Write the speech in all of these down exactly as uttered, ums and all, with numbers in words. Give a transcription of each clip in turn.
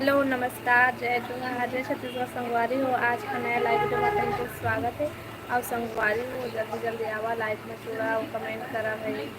Hello, नमस्कार, जय जोहार, जय छत्तीसगढ़ संगवारी हो। आज का नया लाइव वीडियो में आप मन के स्वागत है। और संगवारी हो, जल्दी जल्दी आवा लाइव में, जुड़ा और कमेंट करा भाई।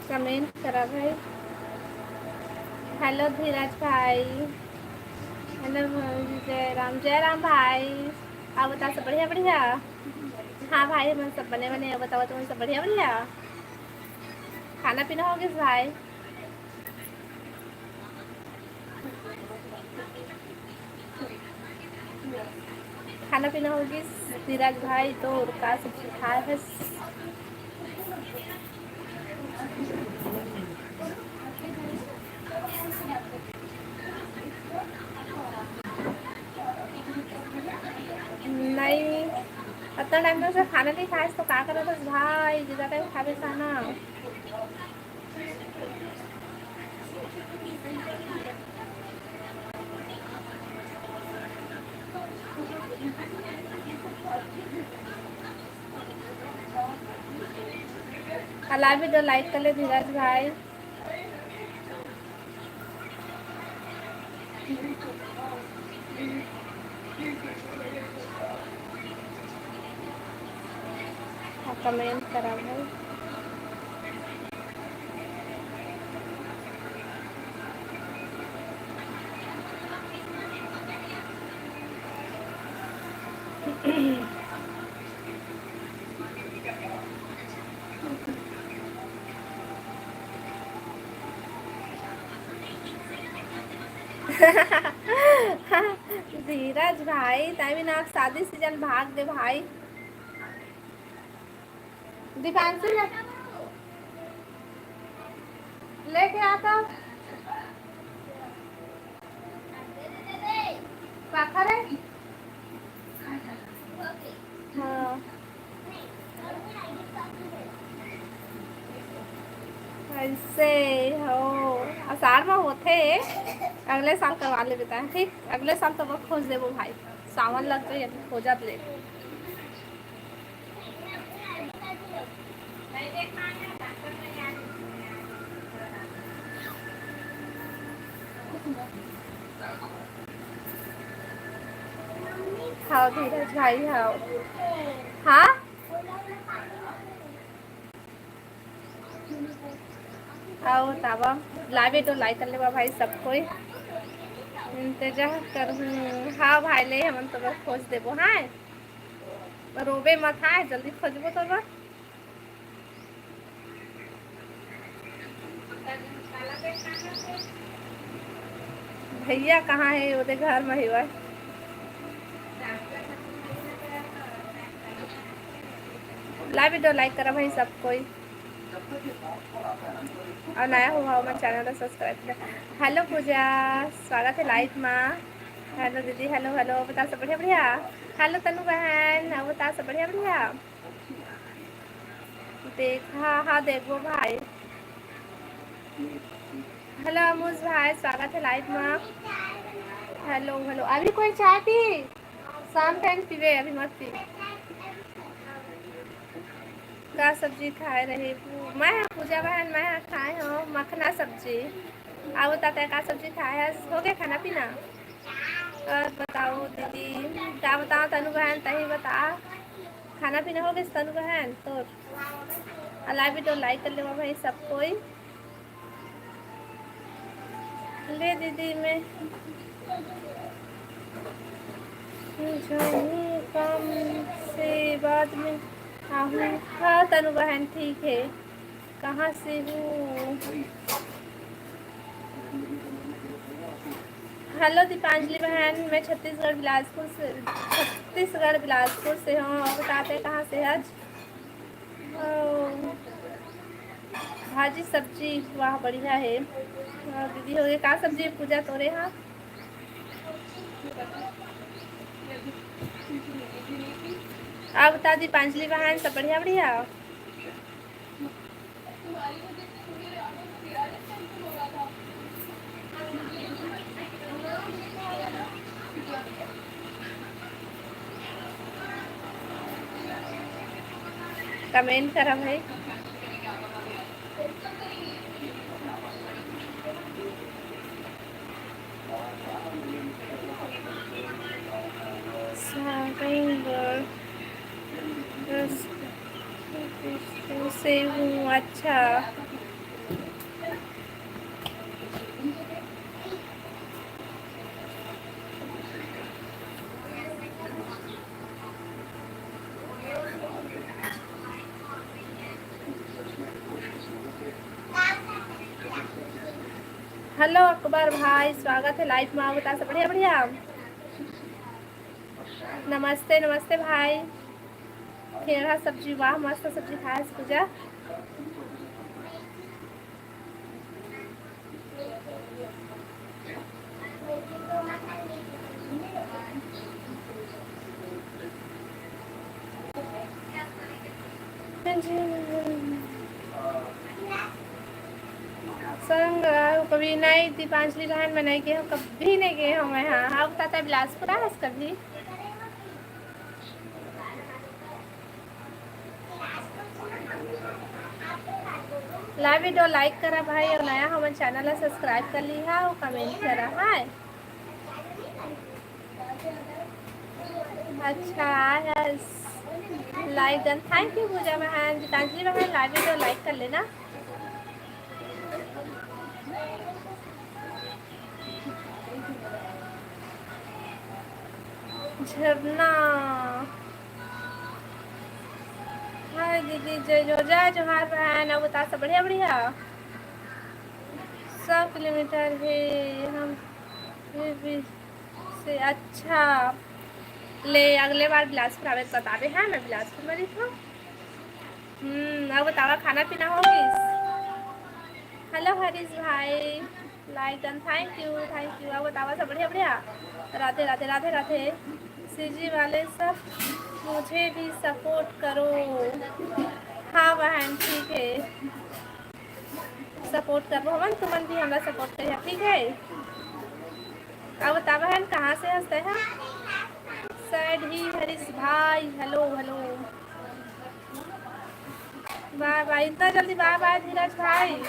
कमेंट करा भाई। हेलो धीरज भाई, हेलो जयराम, जयराम भाई, आप बता सब बढ़िया बढ़िया? हाँ भाई, हमन सब बने बने, बताओ तुमन सब बढ़िया बढ़िया? खाना पीना हो गिस भाई? खाना पीना हो गिस धीरज भाई, तो का सब्जी खाए हस? नहीं, अतना टाइम से खाना नहीं खाए तो का करत हस भाई, जितना टाइम खाबे खाना। अलावे तो लाइक कर ले धीरज भाई। कमेंट करा भाई। धीरज भाई, तैं भी ना शादी सीजन भाग दे भाई। दीपांशु ले-, लेके आता। पाखा रे? हाँ। ऐसे हो, आषाढ़ में होथे, अगले साल करवा ले बेटा, ठीक? अगले साल तो वो खोज देबो भाई, सावन लग जाए, अभी खोजत ले। हाँ धीरज भाई, हाँ। हाँ? आओ तावा, लाइव तो लाइक कर लेवा भाई सब कोई। इंतजार करहूँ। हाँ भाई, ले हमन तो बस खोज देबो, हाँ। रोबे मत, हाँ, जल्दी खोजबो तो बस। भैया कहाँ हे? ओदे घर में हेवय। लाइव वीडियो लाइक करा भाई सब कोई, और नया हुआ हो, मैं चैनल ला सब्सक्राइब करा। हेलो पूजा, स्वागत है लाइव मा। हेलो दीदी, हेलो, हेलो, बता सब बढ़िया, बढ़िया। हेलो तनु बहन, अब बता सब बढ़िया, बढ़िया। देख, हाँ, हाँ, देखबो भाई। हेलो अमुज भाई, स्वागत है लाइव मा। हेलो, हेलो, अभी कोई चाय पी? शाम टाइम पीबे, अभी मत पी। का सब्जी खाए रहे? पू-, मैं पूजा बहन, मैं खाए हूँ मखना सब्जी। आओ ताता, का सब्जी खाए हस? हो गया खाना पीना? और बताओ दीदी, का बताओ तनु बहन, तही बता। खाना पीना हो गइस तनु बहन तोर? अलावा वीडियो लाइक कर लेवा भाई सब कोई। ले दीदी, मैं जाऊँ काम से बाद में आहूँ। हाँ तनु बहन, ठीक है। कहाँ से हूँ? हेलो दीपांजलि बहन, मैं छत्तीसगढ़ बिलासपुर से, छत्तीसगढ़ बिलासपुर से हूँ। और बताते कहाँ से आज? ओ, भाजी सब्जी, वाह बढ़िया है। और दीदी हो गए, का सब्जी पूजा तोरे हा? आप बता दीपांजलि बहन, सब बढ़िया बढ़िया? कमेंट करा भाई। सारंग से हूँ। अच्छा। हेलो अकबर भाई, स्वागत है लाइव में। आप बता सब बढ़िया बढ़िया। नमस्ते नमस्ते भाई। खेड़ा सब्जी, वाह मस्त सब्जी खाए पूजा। संग कभी नहीं, दीपांजलि बहन में नहीं गए हो, कभी नहीं गए हो मैं। हाँ हाँ, बताता बिलासपुर आए कभी। लाइव वीडियो लाइक करा भाई, और नया हमन चैनल ला सब्सक्राइब कर लिहा और कमेंट करा। हाँ अच्छा, yes, like done, thank you पूजा बहन। गीतांजलि बहन, लाइव वीडियो लाइक कर लेना। झरना। हाय दीदी, जय जोहार, जय जोहार बहन। अब बता सब बढ़िया बढ़िया। सौ किलोमीटर है हम फिर भी से। अच्छा ले, अगले बार बिलासपुर आवे तो बताबे। हाँ, मैं बिलासपुर में रही हूँ। हम्म, अब बतावा खाना पीना हो गइस? हेलो हरीश भाई। Like done, thank you, thank you। अब बतावा सब बढ़िया बढ़िया। राधे राधे राधे राधे। सीजी वाले सब मुझे भी सपोर्ट करो। हाँ बहन, ठीक है, सपोर्ट करबो हमन, तुमन भी हमरा सपोर्ट करिहा, ठीक है? अब बता बहन, कहाँ से हंसते हैं? सैड ही हरीश भाई, हेलो हेलो। बाय बाय, इतना जल्दी बाय बाय धीरज भाई।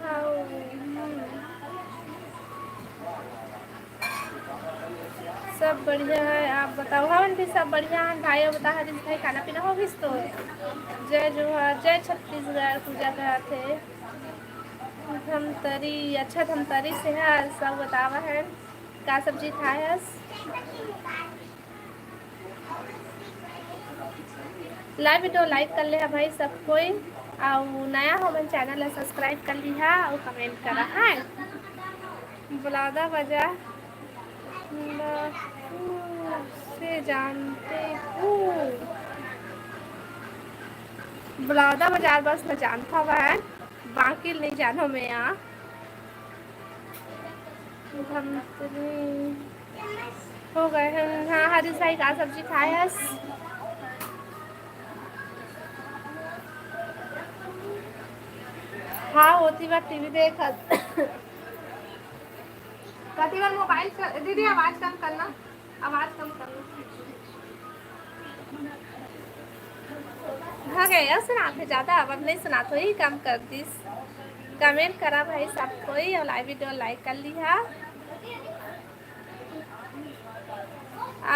हाँ, हम्म। सब बढ़िया है, आप बताओ। हमन भी सब बढ़िया है भाई। अब बता हरीश भाई, खाना पीना हो गइस तो? जय जोहार, जय छत्तीसगढ़। पूजा करत हे धमतरी। अच्छा, धमतरी से है। सब बतावा है, का सब्जी खाए हस? लाइव वीडियो लाइक कर ले हा भाई सब कोई, अउ नया हो मन चैनल ला सब्सक्राइब कर लिहा अउ कमेंट करा है। बलौदा बाजार से जानते हो? बलौदा बाजार बस मैं जानता हुआ है, बाकी नहीं जानो मैं यहाँ। धमतरी हो गए हैं। हाँ, हरीश भाई का सब्जी खाए हस? हाँ, होती बात टीवी देखत। कति बार मोबाइल च-, दीदी आवाज कम करना, आवाज कम करना। हो गए, अब सुनात हे, ज्यादा आवाज नहीं सुनात होही, कम कर दिस। कमेंट करा भाई सब कोई, और लाइव वीडियो लाइक कर लिहा।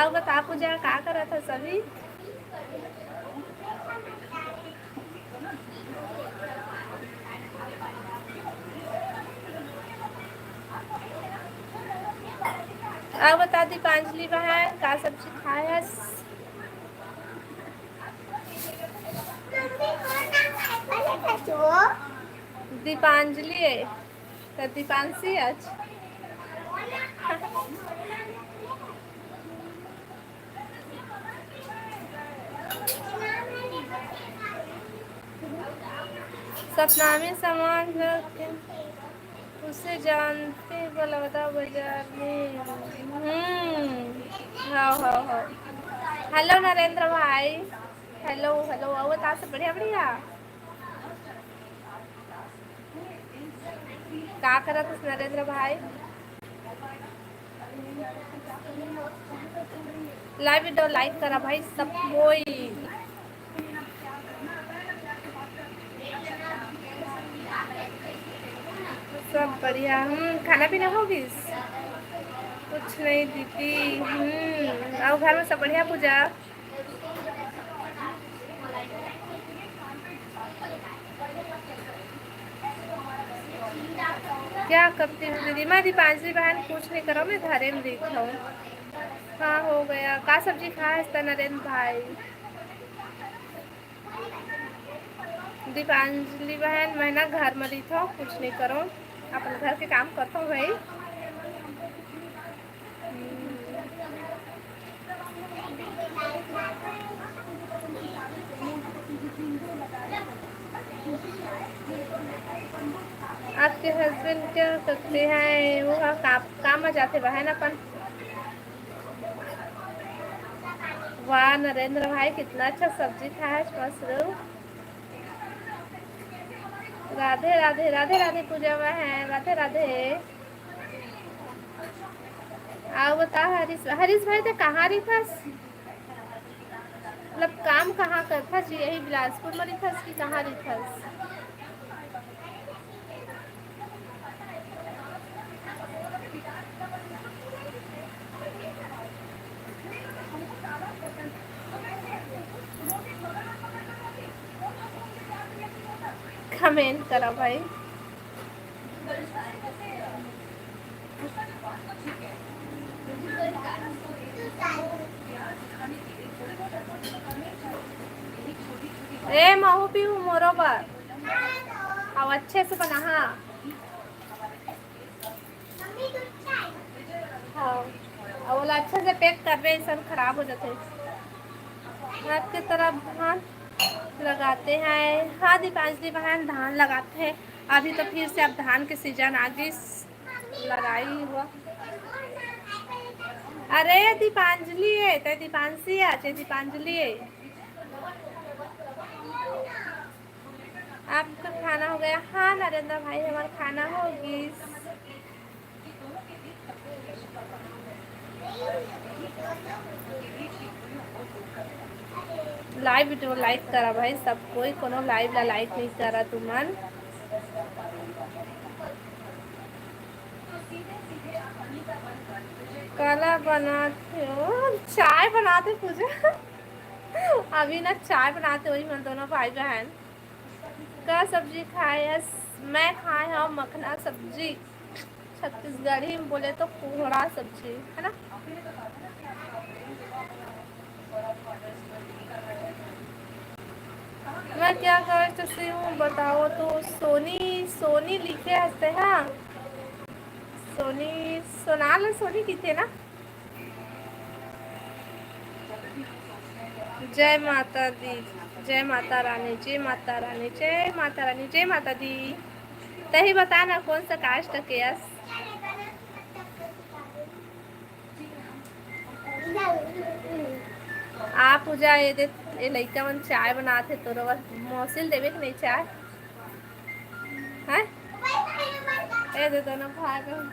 अउ बता पूजा, का करत हस अभी? अउ बता दीपांजलि बहन, का सब्जी खाए हस? दीपांजलि है, तो दीपांशी आज। सतनामी समाज ल उसे जानते बलौदा बाजार में। हम्म, हाँ, हाँ, हाँ। हेलो नरेंद्र भाई, हेलो, हेलो, आओ, बता, सब बढ़िया, बढ़िया। का करत हस नरेंद्र भाई? Live video like करा भाई सब कोई। सब बढ़िया। हम्म, खाना पीना हो गिस? कुछ नहीं दीदी। हम्म, अउ घर में सब बढ़िया पूजा? क्या करती हूँ दीदी? मैं दीपांजलि बहन कुछ नहीं करो, मैं घरे में रहिथव। हाँ, हो गया। का सब्जी खाए हस त नरेंद्र भाई? दीपांजलि बहन, मैं ना घर में रहिथव, कुछ नहीं करो, अपन घर के काम करथव भाई। आपके husband क्या करते हैं? वो हा का, काम में जाते बहन अपन। वाह नरेंद्र भाई, कितना अच्छा सब्जी खाए हस, मशरूम। राधे राधे, राधे राधे पूजा बहन, राधे राधे। अउ बता हरीश, हरीश भाई, ते कहाँ रहिथस? मतलब काम कहाँ करथस? यही बिलासपुर में रहिथस कि कहाँ रहिथस? Comment करा भाई। ए महू पीहू मोरो बर। अब अच्छे से बना, हाँ। हाँ, अब ओला अच्छा से pack करबे, अइसन खराब हो जाथे। आपके तरफ धान लगाते हैं? हाँ दीपांजलि बहन, धान लगाते हैं। अभी तो फिर से अब धान के season आ गिस, लगाई हुआ। अरे दीपांजलि है, ते दीपांशी है, चे दीपांजलि है। आपका खाना हो गया? हाँ नरेंद्र भाई, हमारा खाना हो गिस। Live video like करा भाई सब कोई, कोनो live ला like नहीं करा तुमन। काला बनात हो? चाय बनाते पूजा। अभी ना चाय बनाते, वही मन दोनों भाई बहन। का सब्जी खाए हस? मैं खाए हव मखना सब्जी, छत्तीसगढ़ी में बोले तो कोहड़ा सब्जी, है ना? मैं क्या कर सकती हूँ बताओ तो। सोनी, सोनी लिखे हस ते, हाँ। सोनी, सोनाल सोनी किथे ना? जय माता दी, जय माता रानी, जय माता रानी, जय माता रानी, जय माता दी। तही बता ना कौन सा caste के अस? आ पूजा, ए दे, ए लइका मन चाय बनात हे, तोरो बर मौसी ल देबे कि नहीं चाय? हैं? ए दे दोनों भाई बहन।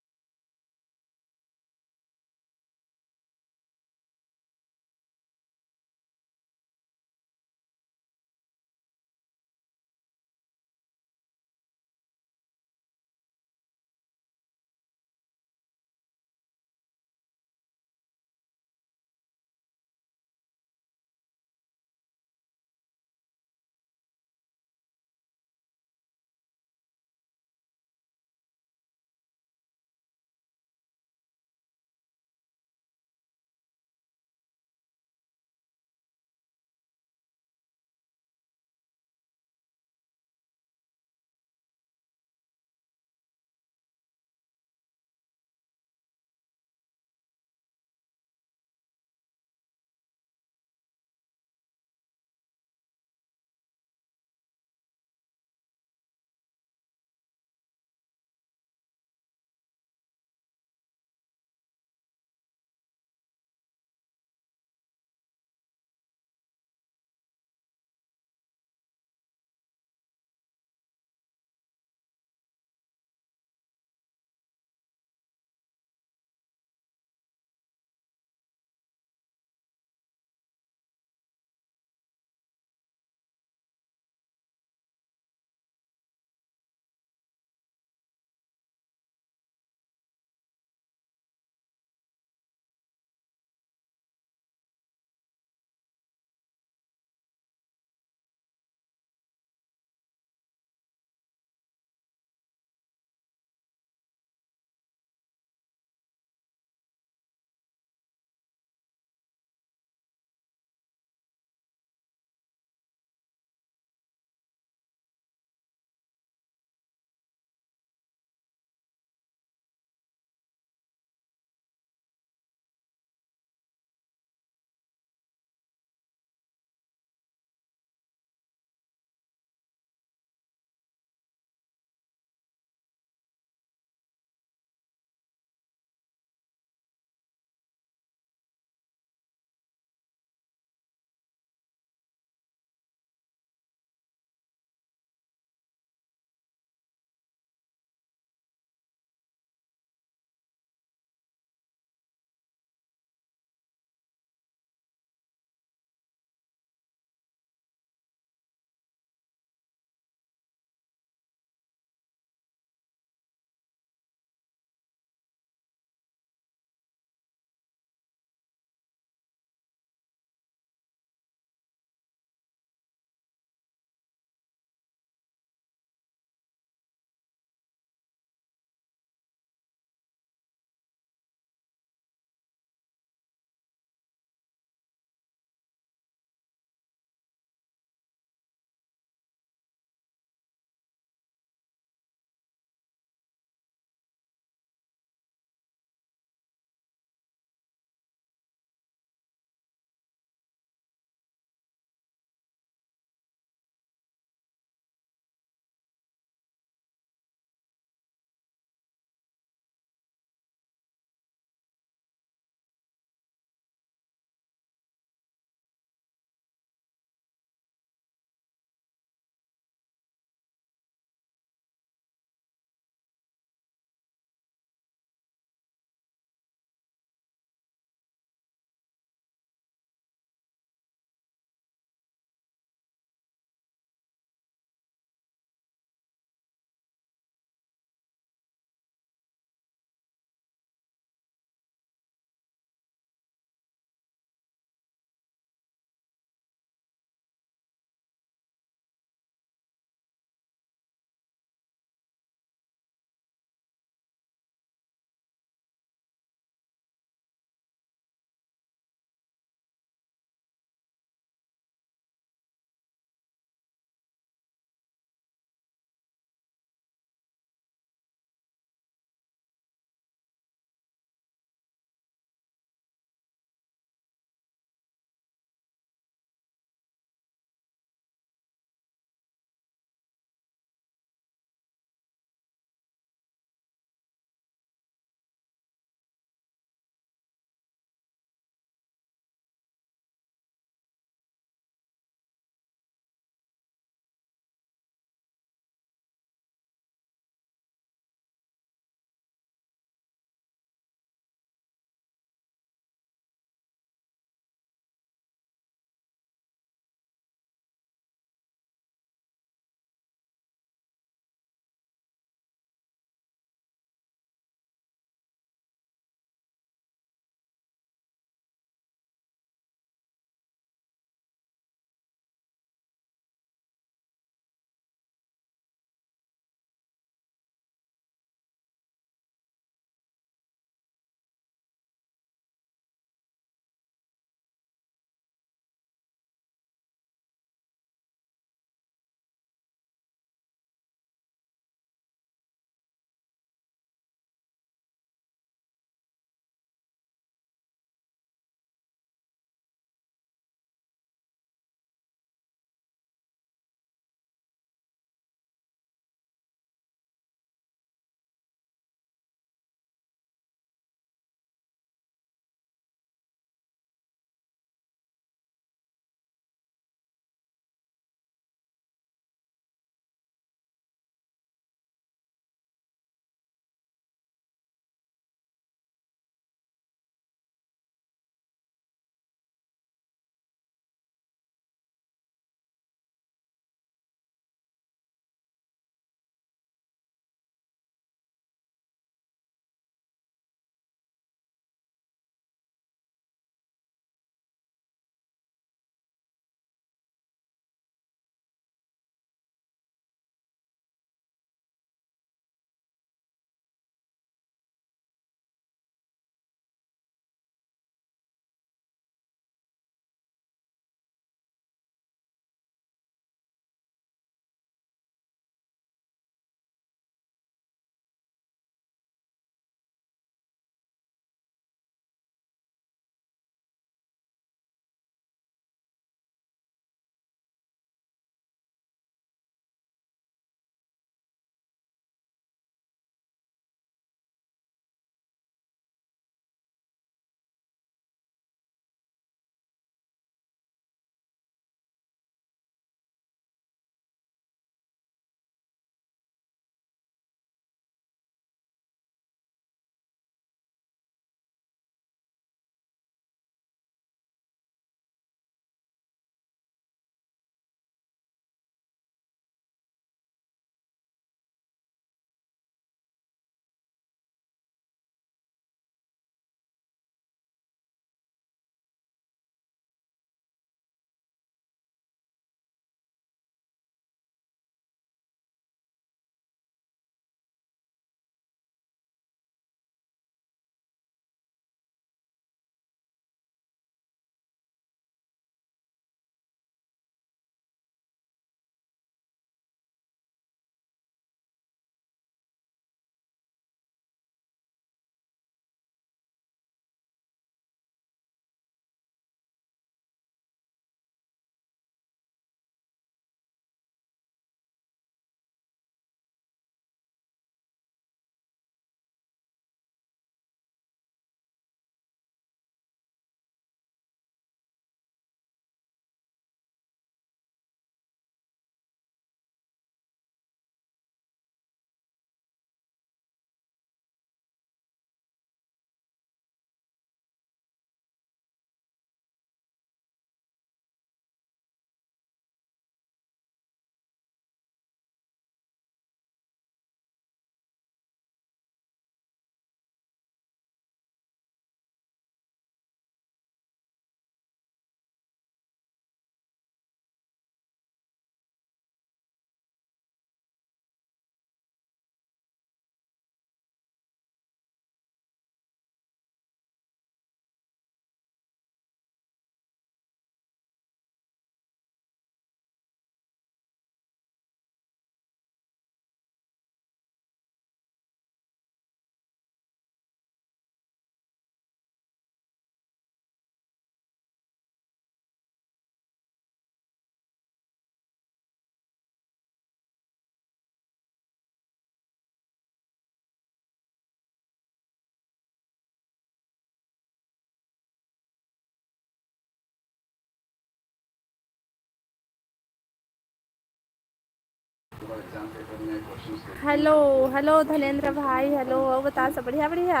हेलो, हेलो धनेंद्र भाई, हेलो। अउ बता, सब बढ़िया, बढ़िया?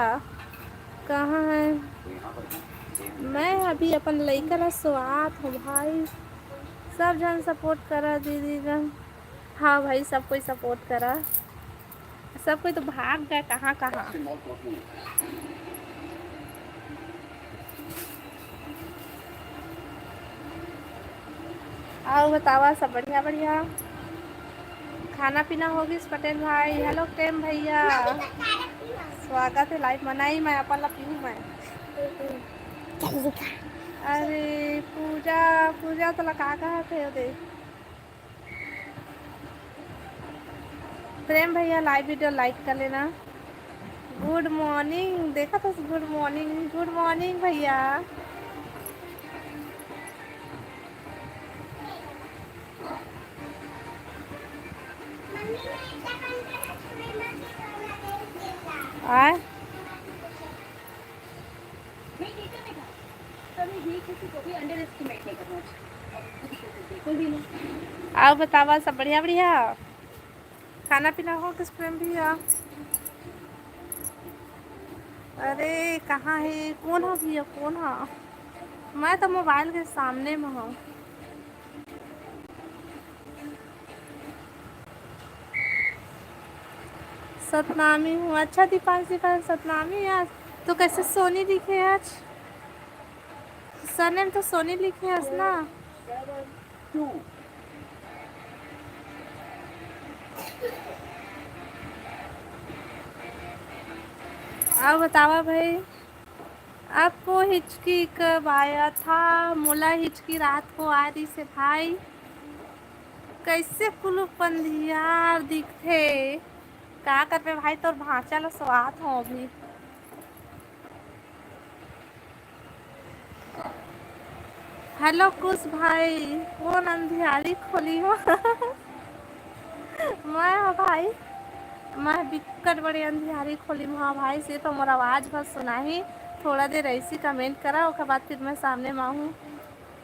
कहाँ है? मैं अभी अपन लइका ला सोआत हूँ भाई। सब झन सपोर्ट करा दीदी जन। हाँ भाई, सब कोई सपोर्ट करा। सब कोई तो भाग गए कहाँ कहाँ। अउ बतावा, सब बढ़िया बढ़िया? खाना पीना हो गिस पटेल भाई? हेलो प्रेम भैया, स्वागत है लाइव में। नहीं, मैं अपन ला पीहूँ मैं। अरे पूजा, पूजा तो लगा कहा थे दे। प्रेम भैया लाइव वीडियो लाइक कर लेना। गुड मॉर्निंग, देखा था, गुड मॉर्निंग, गुड मॉर्निंग भैया। आय। अउ बतावा, सब बढ़िया बढ़िया? खाना पीना हो गिस प्रेम भैया? अरे कहाँ है, कौन हो भैया, कौन हो? मैं तो मोबाइल के सामने में हूँ। सतनामी हूँ। अच्छा दीपांश, दीपांश सतनामी आज। तो कैसे सोनी लिखे आज? सरनेम तो सोनी लिखे हस ना? अउ बतावा भाई, आपको हिचकी कब आया था? मोला हिचकी रात को आ रही से भाई। कैसे कुलूप अंधियार दिखथे? का करबे भाई, तोर भांचा ल सोआत हो अभी। हेलो कुश भाई, कौन अंधियारी खोली हो? मैं हो भाई, मैं बिक्कट बड़े अंधियारी खोली हो भाई, से तो मोर आवाज भर सुनाही। थोड़ा देर ऐसी कमेंट करा, ओकर बाद फिर मैं सामने में आहूँ।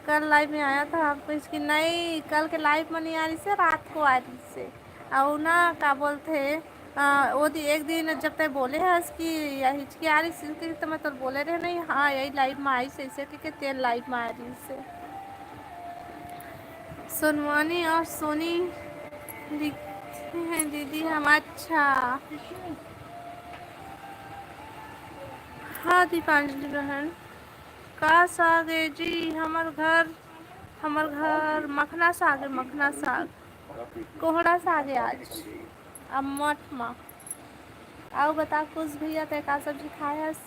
कल लाइव में आया था आपको इसकी, नहीं, कल के लाइव में नहीं आ रही से, रात को आ रही से। अउ ना का बोलथे, अ, वो दि-, एक दिन जब तय बोले हस कि या हिचकी आ रही से, तो मैं तोर बोले रहे नहीं, हाँ, यही लाइव में आई से, इसे के, के तेन लाइव में आ रही से। सोनवानी और सोनी लिखते हैं दीदी हम, अच्छा। हाँ दीपांजलि बहन, का साग ए जी? हमर घर, हमर घर मखना साग ए, मखना साग, कोहड़ा साग ए आज, अम्मट म। अउ बता कुश भैया, तय का सब्जी खाए हस?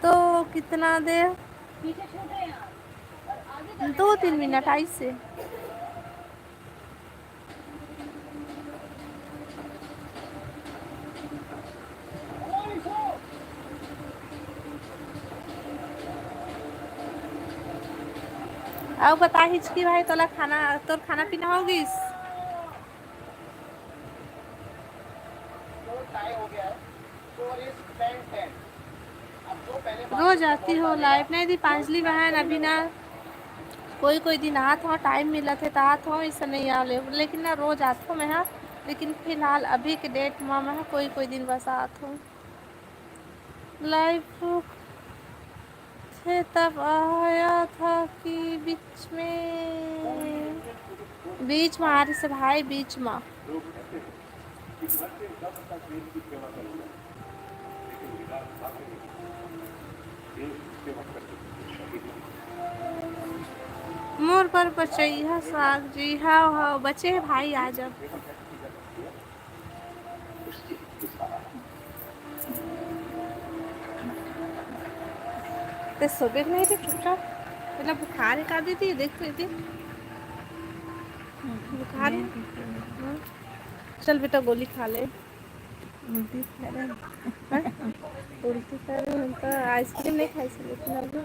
तो कितना दे? दो तीन मिनट आई से। अउ बता हिचकी भाई, तोला खाना, तोर खाना पीना हो गिस? रोज आती हो लाइव? नहीं दीपांजलि बहन, अभी ना कोई कोई दिन आत हो, टाइम मिलत है तो आत हो, ऐसा नहीं आ ले, लेकिन ना रोज आत हो मैं, हाँ। लेकिन फिलहाल अभी के डेट में मैं कोई कोई दिन बस आत हो लाइव थे तब आया था कि बीच में, बीच में आ रही से भाई, बीच में। मोर बर बचइहा साग जी, हाव हाव बचे भाई, आ जा। ते सोबे नहीं रे चुपचाप, तेला बुखार है का दीदी? देख तो दीदी, बुखार है। हाँ। चल बेटा, गोली खा ले। उल्टी करे। हाँ? उल्टी करे, हम तो आइसक्रीम नहीं खाई से, लेकिन अभी।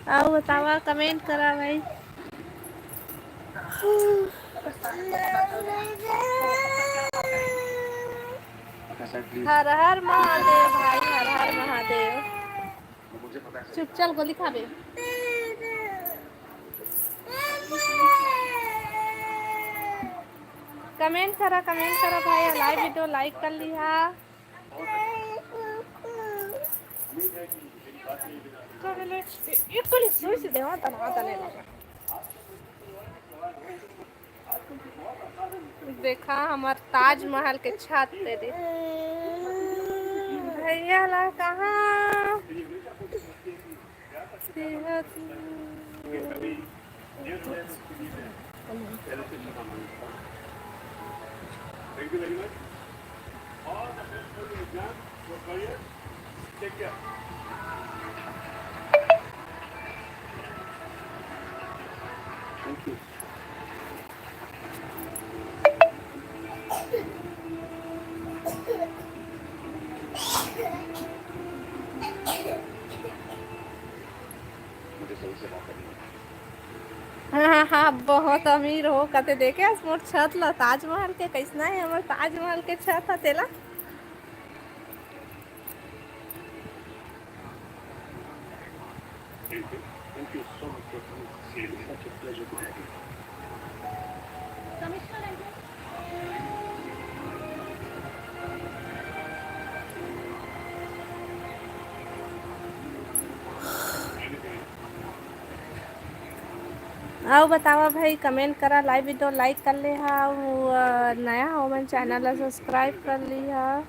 अउ बतावा, कमेंट करा भाई। हर हर महादेव भाई, हर हर महादेव। चुप, चल गोली खाबे। कमेंट करा, कमेंट करा भाई, लाइव वीडियो लाइक कर लिहा। का बोले? ए-, एक बारी सोच देवा, तना तने लगा। देखा हमर ताजमहल के छत तेरी। भैया ला कहाँ? हाँ, हाँ, हाँ, बहुत अमीर हो, कते देखे हस मोर छत ला, ताजमहल के, कैसना है हमर ताजमहल के छत ह तेला। अउ बतावा भाई, कमेंट करा, लाइव वीडियो लाइक कर ले हा, अउ, अ, नया हो मन चैनल ला सब्सक्राइब कर ली हा।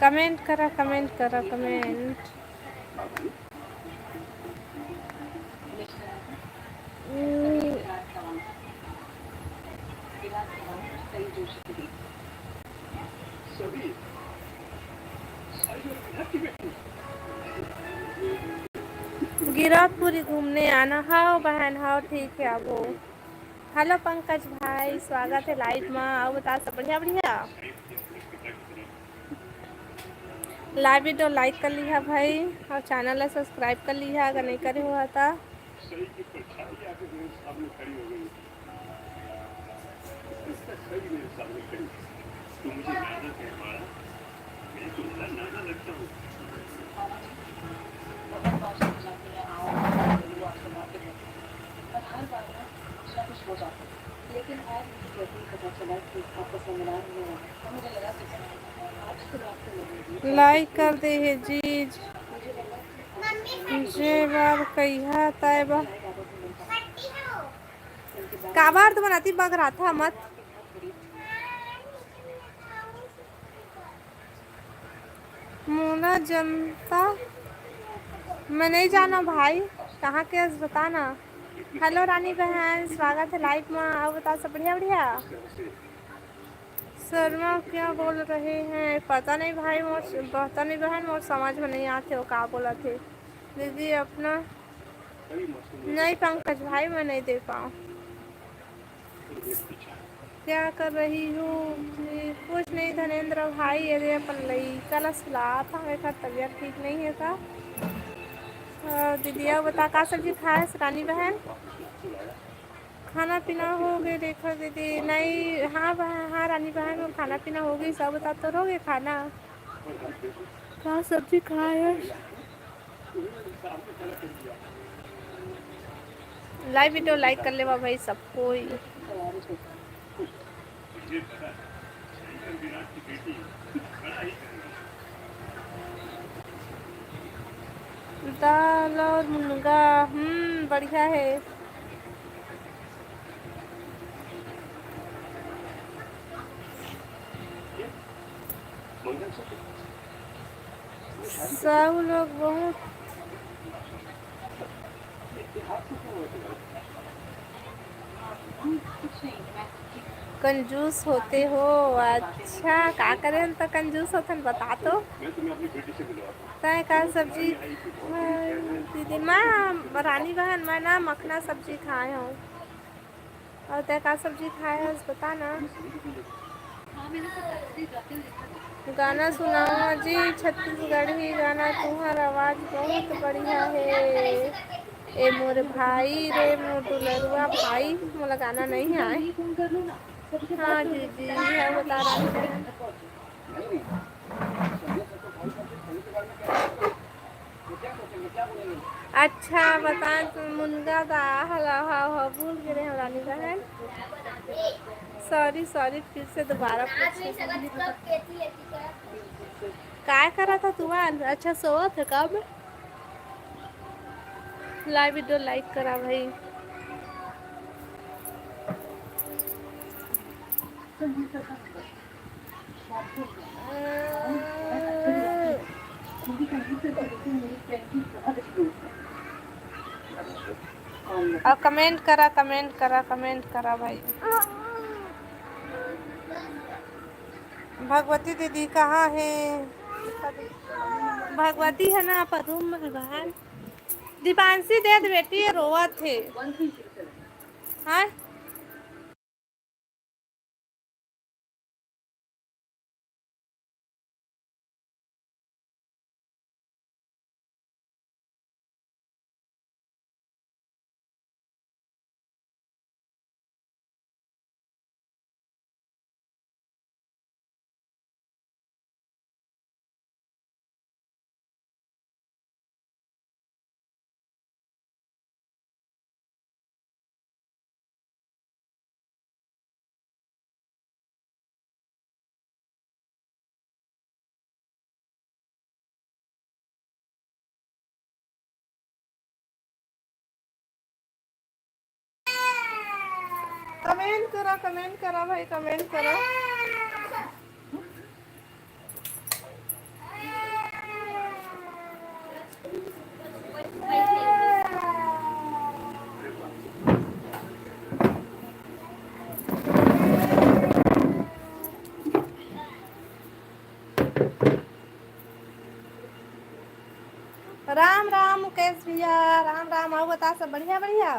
कमेंट करा, कमेंट करा, कमेंट। हम्म। गिरौदपुरी घूमने आना। हव बहन, हव, ठीक है, आबो। हेलो पंकज भाई, स्वागत है लाइव मा। अउ बता, सब बढ़िया, बढ़िया? लाइव वीडियो लाइक कर लिहा भाई, अउ चैनल ला सब्सक्राइब कर लिहा अगर नहीं करे हो त। लाइक कर दे हे जीज, जे बार कहिहा ताय बा। काबर तो बनाती बगराथा मत। मोला जनता मैं नहीं जाना भाई, कहाँ के हस बता ना। हेलो रानी बहन, स्वागत है लाइव मा। अउ बता, सब बढ़िया, बढ़िया? शर्मा क्या बोल रहे हैं, पता नहीं भाई, मोर पता नहीं बहन, मोर समझ में नहीं आते हो का बोलत हे। दीदी अपना नहीं पंकज भाई, मैं नहीं दे पाऊँ। क्या कर रही हो? जी, कुछ नहीं धनेंद्र भाई, ये दे अपन लइका ला सुलात हूँ, एकर तबीयत ठीक नहीं है का। अ, दीदिया बता का सब्जी खाए रानी बहन? खाना पीना हो गए, देखो दीदी, नहीं, हाँ बहन, हाँ रानी बहन, वो खाना पीना हो गई, सब बता तो हो गए खाना। का सब्जी खाए है? लाइव वीडियो लाइक कर लेवा भाई सब कोई। दाल और मुनगा, हम्म, बढ़िया है। सब लोग बहुत कंजूस होते हो। अच्छा, का करें त कंजूस होथन, बता तो। तय का सब्जी? दीदी, मैं रानी बहन, मैं ना मखना सब्जी खाए हूँ। और तय का सब्जी खाए हस, बता ना। गाना सुनाओ जी, छत्तीसगढ़ी गाना, तुम्हार आवाज बहुत बढ़िया है। ए मोर भाई रे, मोर दुलरुआ भाई, मोला गाना नहीं आए। हाँ जी, जी, है बता रहा हूँ। अच्छा, बता तो मुनगा दा, हला, हा, हा, भूल गए हम रानी बहन। सॉरी, सॉरी, फिर से दोबारा पूछे। काय करा था तू आज? अच्छा, सोवत है का मैं? लाइव वीडियो लाइक करा भाई। और कमेंट करा, कमेंट करा, कमेंट करा भाई। भगवती दीदी कहाँ है? भगवती है ना, आप रूम में है बाहर। दीपांशी दे दे बेटी, ये रोवत है। हाँ। कमेंट करा, कमेंट करा भाई, कमेंट करा। राम राम मुकेश भैया, राम राम। अउ बता, सब बढ़िया बढ़िया?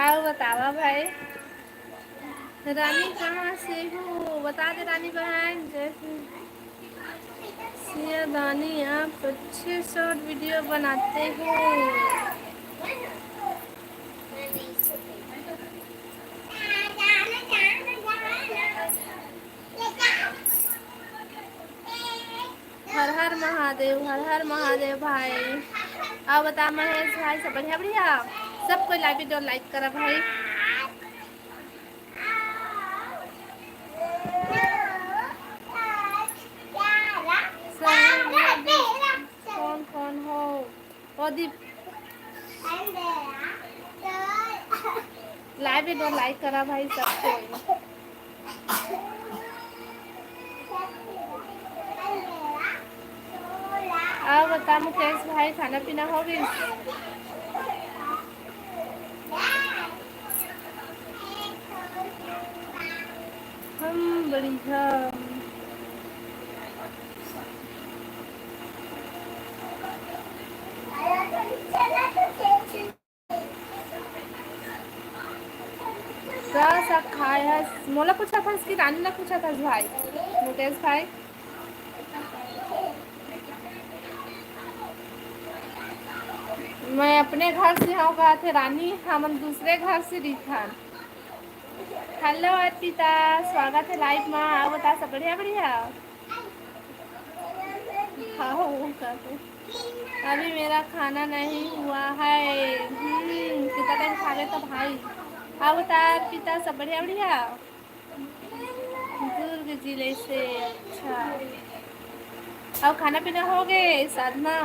अउ बतावा भाई, रानी कहाँ से हो? बता दे रानी बहन। जय श्री सिया दानी, आप अच्छे शॉर्ट वीडियो बनाते हो। हर हर महादेव, हर हर महादेव भाई। अउ बता महेश भाई, सब बढ़िया बढ़िया? सब कोई लाइव वीडियो लाइक करा भाई। कौन कौन हो? प्रदीप। लाइव वीडियो लाइक करा भाई सब कोई। अउ बता मुकेश भाई, खाना पीना हो गइस? हम बढ़िया। का साग खाए हस? मोला पूछत हस कि रानी ला पूछत हस भाई? मुकेश भाई, मैं अपने घर से हव कहाथे रानी, हमन दूसरे घर से रहिथन। हेलो अर्पिता, स्वागत है लाइव मा। अउ बता, सब बढ़िया बढ़िया? खाओ, वो कर दो। अभी मेरा खाना नहीं हुआ है। हम्म, कितना टाइम खा गए तो भाई। अउ बता अर्पिता, सब बढ़िया बढ़िया? दुर्ग जिले से। अच्छा, अउ खाना पीना हो गए साधना?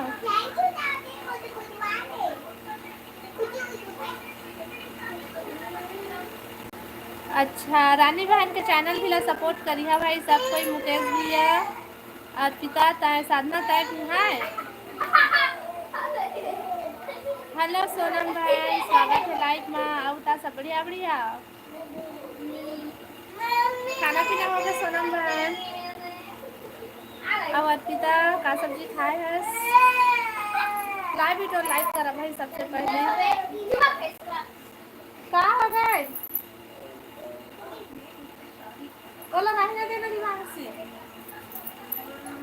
अच्छा, रानी बहन के चैनल भी ला सपोर्ट करिहा भाई सब कोई, मुकेश भैया, अर्पिता, तय साधना, तय भी है। हेलो सोनम भाई, स्वागत है लाइव मा। अउ बता, सब बढ़िया बढ़िया? खाना पीना हो गया सोनम बहन? अउ अर्पिता, का सब्जी खाए हस? लाइव वीडियो लाइक करा भाई सबसे पहले। का हो गए? ओला रहने देना दिमाग से।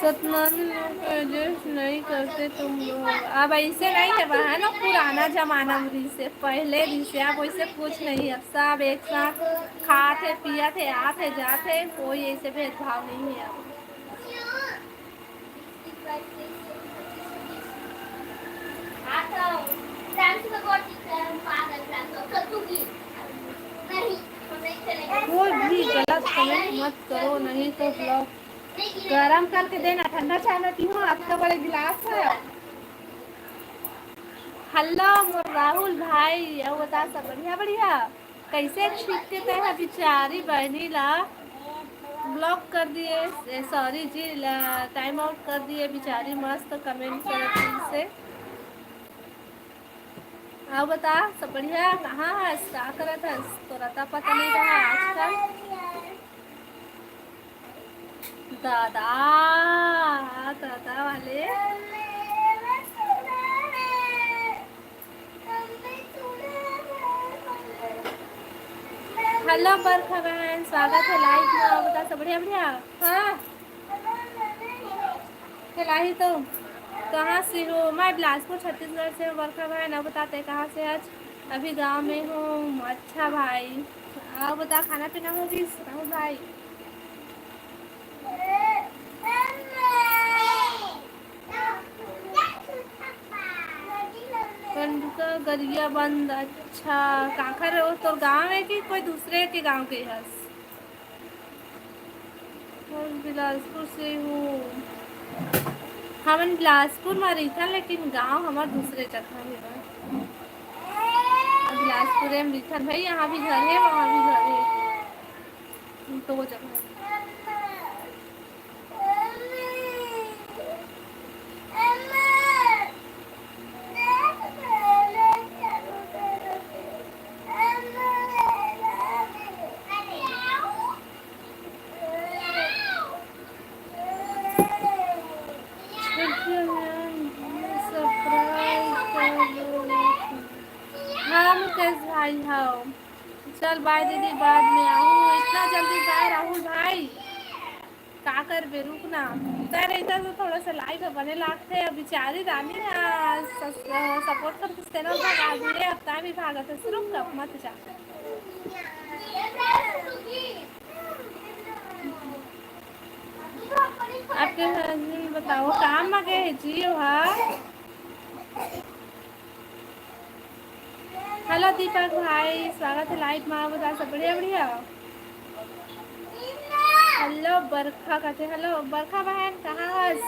सतनामी लोग को एडजस्ट नहीं करते तुम लोग। अब ऐसे नहीं है बहन, पुराना जमाना में रिहिसे, पहले रिहिसे, अब वैसे कुछ नहीं है। अब सब एक साथ खात है, पियत है, आत है, जात है, कोई ऐसे भेदभाव नहीं है अब। कोई भी गलत कमेंट मत करो, नहीं तो ब्लॉक। गरम करके देना, ठंडा चाय में पीहूँ, अतका बड़े गिलास है। हेलो मोर राहुल भाई, अउ बता, सब बढ़िया? बढ़िया। कैसे छिपके तय है बिचारी बहनी ला ब्लॉक कर दिए, ए, सॉरी जी, ला टाइम आउट कर दिए बिचारी, मस्त कमेंट करत रहिसे। अउ बता, सब बढ़िया? कहाँ हस, का करत हस? तोर अता पता नहीं रहा आजकल। दादा, दादा वाले। हेलो बरखा बहन, स्वागत है लाइव में। अउ बता, सब बढ़िया? बढ़िया। हाँ, चलाही तो। कहाँ से हो? मैं बिलासपुर, छत्तीसगढ़ से हूँ बरखा बहन। अउ बता, तैं कहाँ से हस? अभी गाँव में हूँ। अच्छा भाई, अउ बता, खाना पीना हो गिस राहुल भाई? पंडुका गरिया बंद। अच्छा, काखर ओ तोर गांव है कि कोई दूसरे के गांव के हस? हम बिलासपुर से हूँ। हमन बिलासपुर में रहिथन, लेकिन गांव हमर दूसरे जगह हे। बिलासपुर में रहिथन भाई, यहाँ भी घर है, वहाँ भी घर है, दो जगह। हाँ मुकेश भाई, हाँ। चल बाय दीदी, बाद में आहूँ। इतना जल्दी बाय राहुल भाई, का करबे, रुक ना। तैं रहिता तो थोड़ा सा लाइव बने लागथे। अब बिचारी रानी ना सपोर्ट करके चैनल भगा दिए, अब तैं भी भागत हस, रुक अब मत जा। आपके हस्बैंड बताओ, काम में गए हैं जी, हाँ। हेलो दीपक भाई, स्वागत है लाइव में। बता, सब बढ़िया? बढ़िया। हेलो बरखा कहते, हेलो बरखा बहन, कहाँ हस?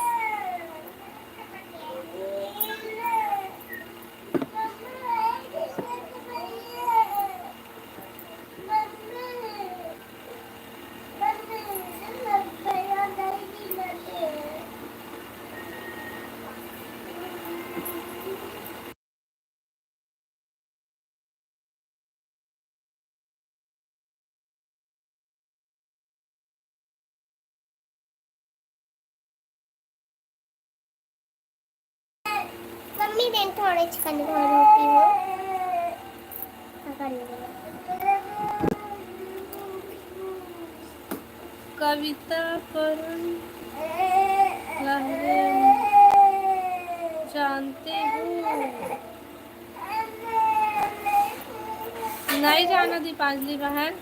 मम्मी देन थोड़े चिकन घर होती हो। कविता करण लहरे जानते हो? नहीं जाना दीपांजलि बहन,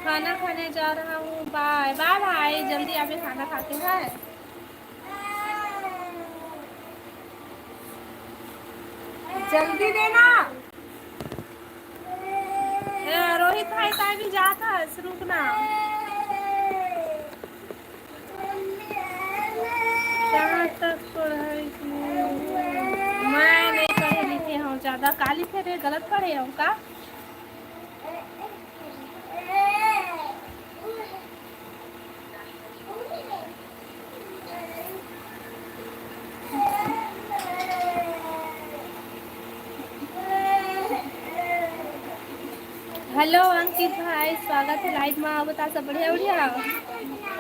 खाना खाने जा रहा हूँ, बाय बाय भाई, जल्दी आबे खाना खाके है। जल्दी देना। ए, रोहित भाई, तैं भी जात हस, रुक ना। कहाँ तक पढ़ाई किए? मैं नहीं पढ़े लिखे हूँ ज्यादा। का लिखे रे, गलत पढ़े हूँ का? हेलो अंकित भाई, स्वागत है लाइव में। बता, सब बढ़िया? बढ़िया।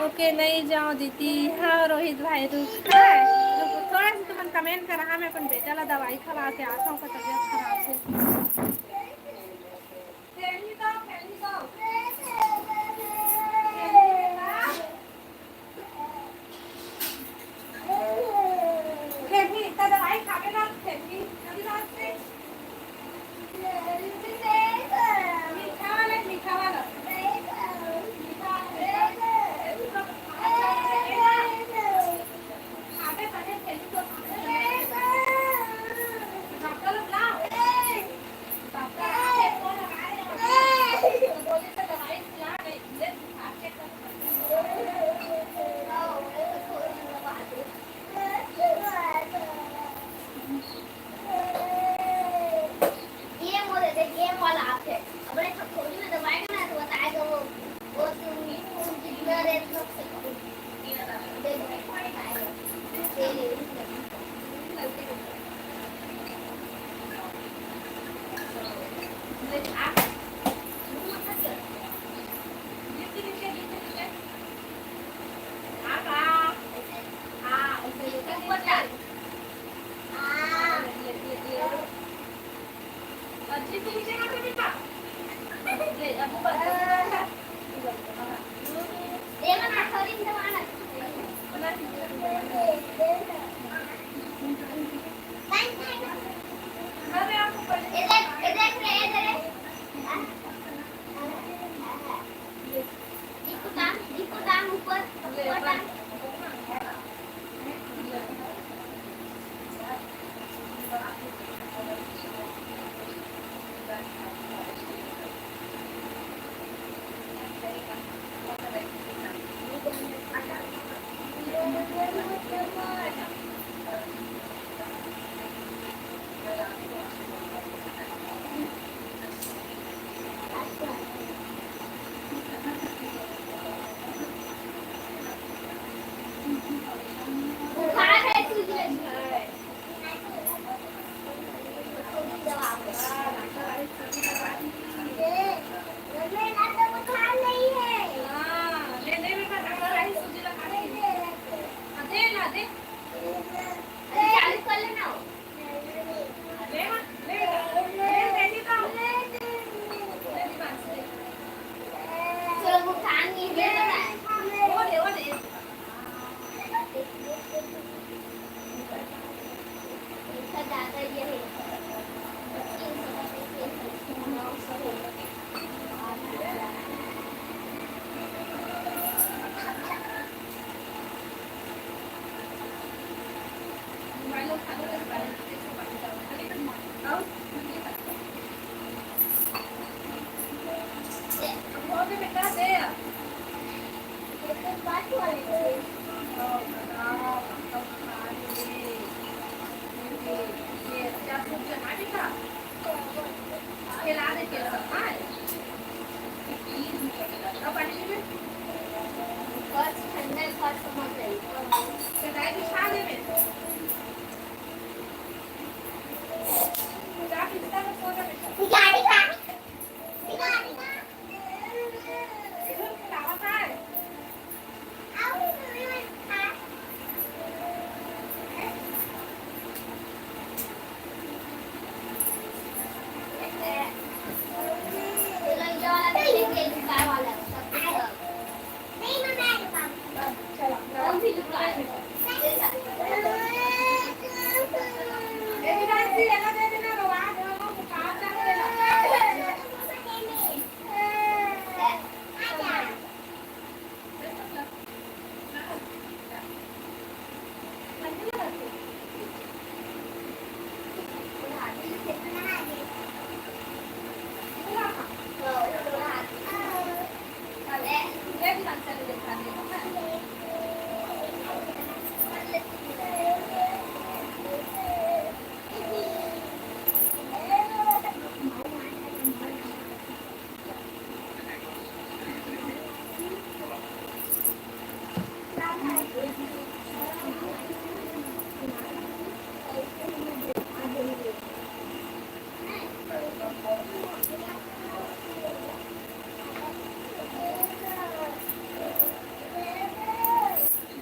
ओके, नहीं जाओ दीदी। हाँ रोहित भाई, रुक, हाँ, रुक, थोड़ा सा तुमन कमेंट करा। हाँ, मैं अपन बेटा ला दवाई खवा के आता हूँ, ओकर तबीयत खराब है। खेलही तो, खेलही तो। खेलही बेटा।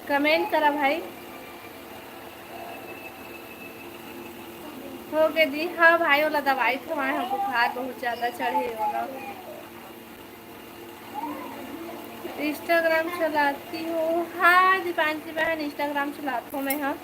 कमेंट करा भाई। हो गे दी, हाँ भाई, ओला दवाई खवाए हव, बुखार बहुत ज्यादा चढ़े हे ओला। Instagram चलाती हो? हाँ दीपांशी बहन, Instagram चलात हों मैं, हाँ।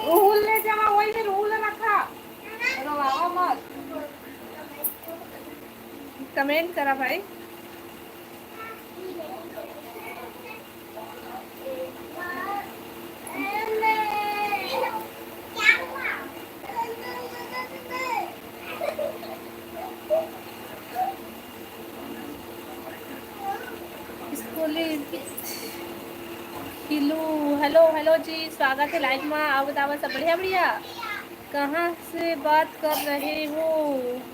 राहुल ले जावा, वही में राहुल रखा। कमेंट करा भाई। स्कूली, खिलू, हेलो, हेलो जी, स्वागत है लाइव में। अउ बतावा, सब बढ़िया, बढ़िया? कहाँ से बात कर रहे हो?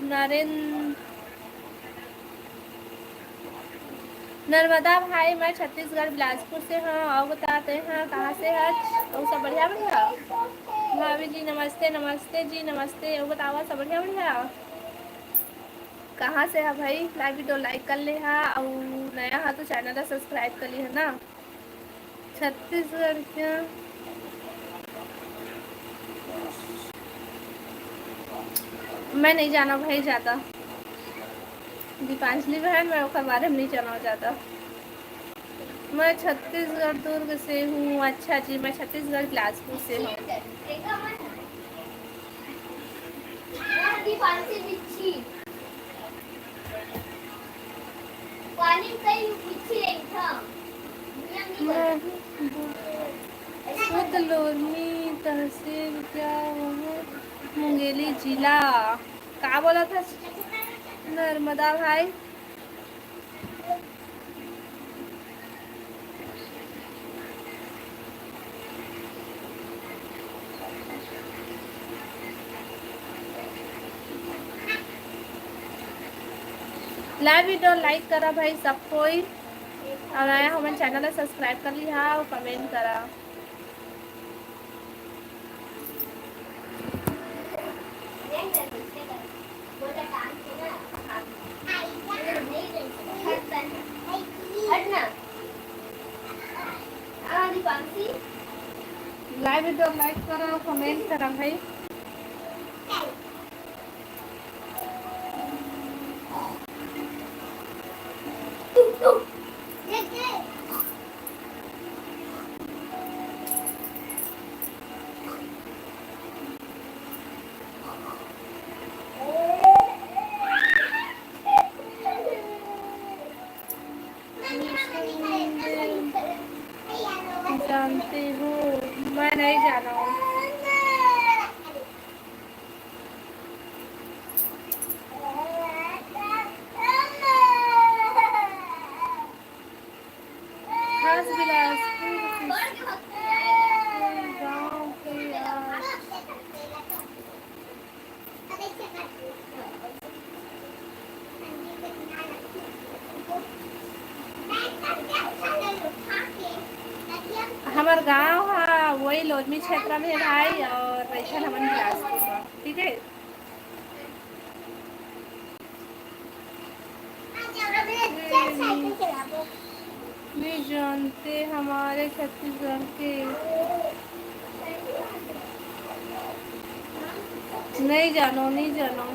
नरेंद्र, नर्मदा भाई, मैं छत्तीसगढ़ बिलासपुर से हूँ। अउ बताते हैं, कहाँ से है? अउ सब बढ़िया, बढ़िया? भाभी जी नमस्ते, नमस्ते जी नमस्ते। अउ बतावा, सब बढ़िया, बढ़िया? कहाँ से है भाई? लाइव वीडियो लाइक कर ले हा, अउ नया हा तो चैनल ला सब्सक्राइब कर ली है ना। छत्तीसगढ़ क्या? मैं नहीं जाना भाई ज़्यादा। दीपांजलि बहन, मैं ओकर बारे में नहीं जाना ज़्यादा। मैं छत्तीसगढ़ दुर्ग से हूँ। अच्छा जी, मैं छत्तीसगढ़ बिलासपुर से हूँ। दीपांजलि बिच्छी। पानी कई बिच्छी रही था। मैं खुद लोरमी तहसील, क्या वह मुंगेली जिला? का बोला था नर्मदा भाई? लाइव वीडियो लाइक करा भाई सब कोई, अउ नया हमन चैनल ला सब्सक्राइब कर लिहा अउ कमेंट करा। लाइव वीडियो लाइक करा, कमेंट करा भाई। जानती हूँ, मैं नहीं जाना हूँ। खास बिलासपुर गाँव के आज हमर गांव हा वही लोरमी क्षेत्र में हे भाई, अउ रहिथन हमन बिलासपुर में, ठीक है। नहीं जानते हमारे छत्तीसगढ़ के, नहीं जानो, नहीं जानो,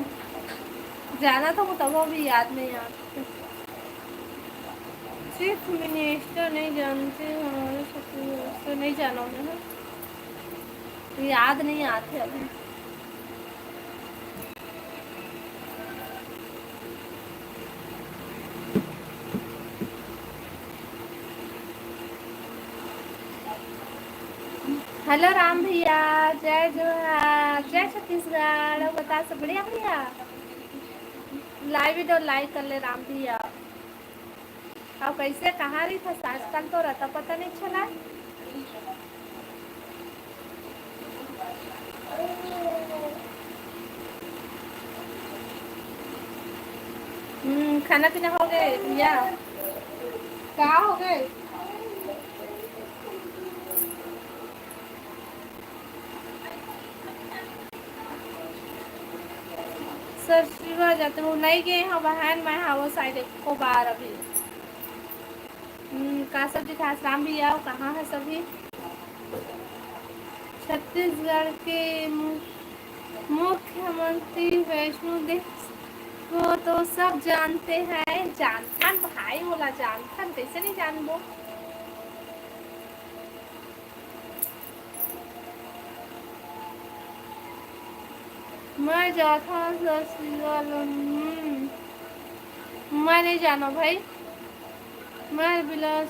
जाना था वो तब, अभी याद नहीं आता। चीफ मिनिस्टर नहीं जानते हमारे छत्तीसगढ़ से, नहीं जाना मैं, हाँ। याद नहीं आते अभी। हेलो राम भैया, जय जोहार, जय छत्तीसगढ़। अउ बता, सब बढ़िया भैया? लाइव वीडियो लाइक कर ले राम भैया। अउ कैसे, कहाँ रहिथस आजकल, तोर अता पता नहीं चला। हम्म, खाना पीना हो गए भैया? का हो गए? ससुरा जाते हो नहीं गए हो बहन, मैं हा वो साइड एको बार अभी। हम्म, का सब्जी खास राम भैया, कहाँ है सभी? छत्तीसगढ़ के मु-, मुख्यमंत्री वैष्णो देवी को तो सब जानते हैं। जानथन भाई, ओला जानथन, कैसे नहीं जानबो? मैं जाथों ससुराल, हम्म, मैं नहीं जानो भाई, मैं बिलास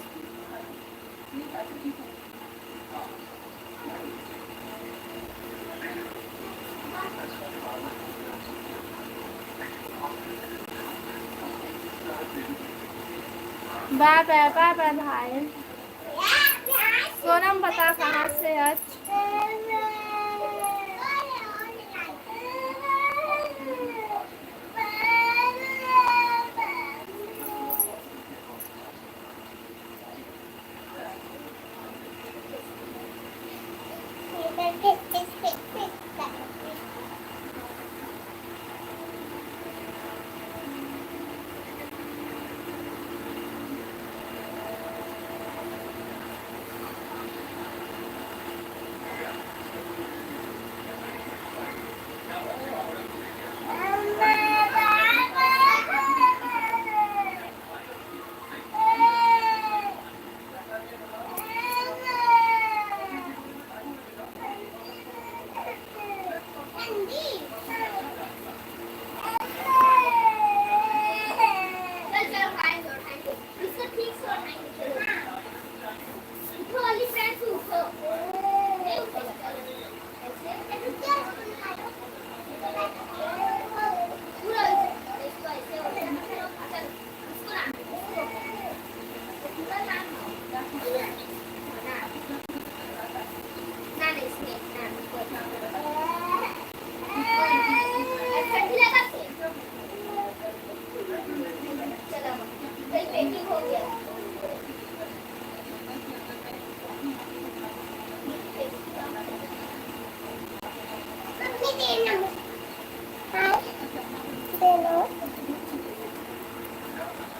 बाय बाय, बाय बाय भाई। सोनम बता कहाँ से आज?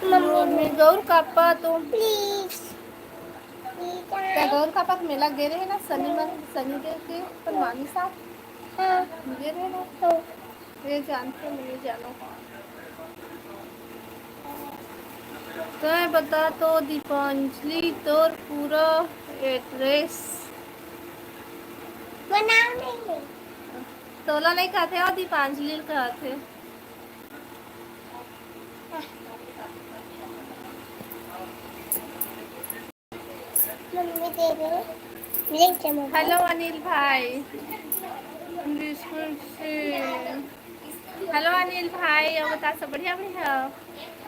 मम्मी, गौर कापा तो प्लीज। प्लीज, गौर कापा के मेला गे रहे ना, शनिवार, शनिदेव के, अपन मामी साथ। हाँ। गे रहे ना। हाँ। ये जानते नहीं जानो। तो मैं बता तो दीपांजलि, तोर पूरा एड्रेस। वो नाम नहीं है। तोला नहीं कहते हो, दीपांजलि कहते। मम्मी दे दो। हेलो अनिल भाई, बिल्कुल से। हेलो अनिल भाई, और बता, सब बढ़िया, बढ़िया?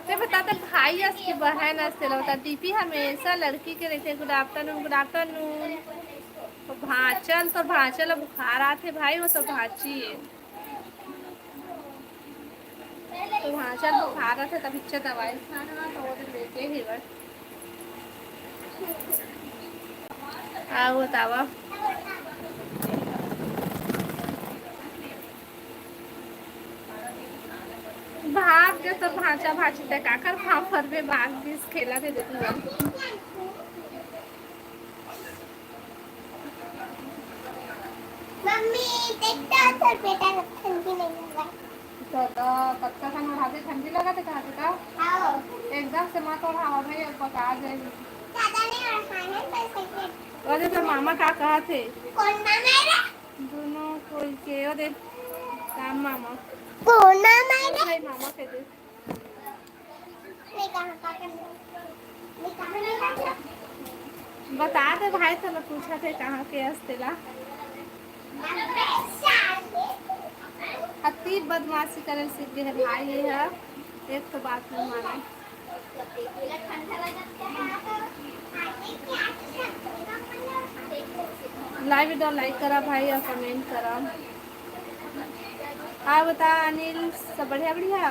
ते बता, ते भाई अस के बहन अस, तेला बता, डीपी हमेशा लड़की के रहते। Good afternoon, good afternoon। तो भांचल, तो भांचल अब बुखार आथे भाई, वो तो भांची है। तो भांचल बुखार आथे, तब इच्छा दवाई खाना, तो वो दिन लेके ही बस। आ, बतावा। भाग गे तो भांचा भांची ते काकर फांफर में भाग गिस खेला थे देखना। मम्मी, देख तो सर बेटा ठंडी नहीं लगा। तो, तो कब तक हम हाथे ठंडी लगा थे कहा थे का? हाँ। एकदम से मत ओढ़ावा भाई, और पका जाएगी। ज्यादा नहीं ओढ़ाना है, बस ऐसे। अरे तो मामा का कहा थे? कौन मामा है रे? दोनों कोई के, ओ दे, राम मामा। कौन मामा है? भाई मामा के दे। मैं कहाँ का कर-, मैं कहाँ नहीं कर-, बता दे भाई, तोला पूछा थे कहाँ के अस तेला। अति बदमाशी करे सीख गए भाई, ये है एक तो बात नहीं माने। Live video like करा भाई और comment करा। हाँ बता अनिल, सब बढ़िया बढ़िया।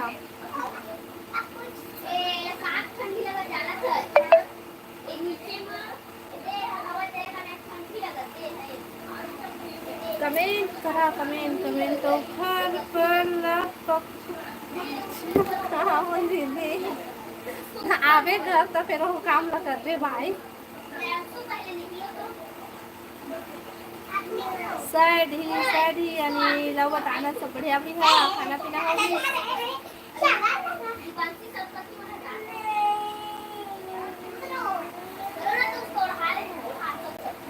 Comment करा, comment, comment तो घर पर ला पक-, कहाँ बोल दीदी? आबे घर तो फिर वो काम ला करबे भाई। Sad ही, sad ही, यानी ला बताना सब बढ़िया भी है, खाना पीना हो गई।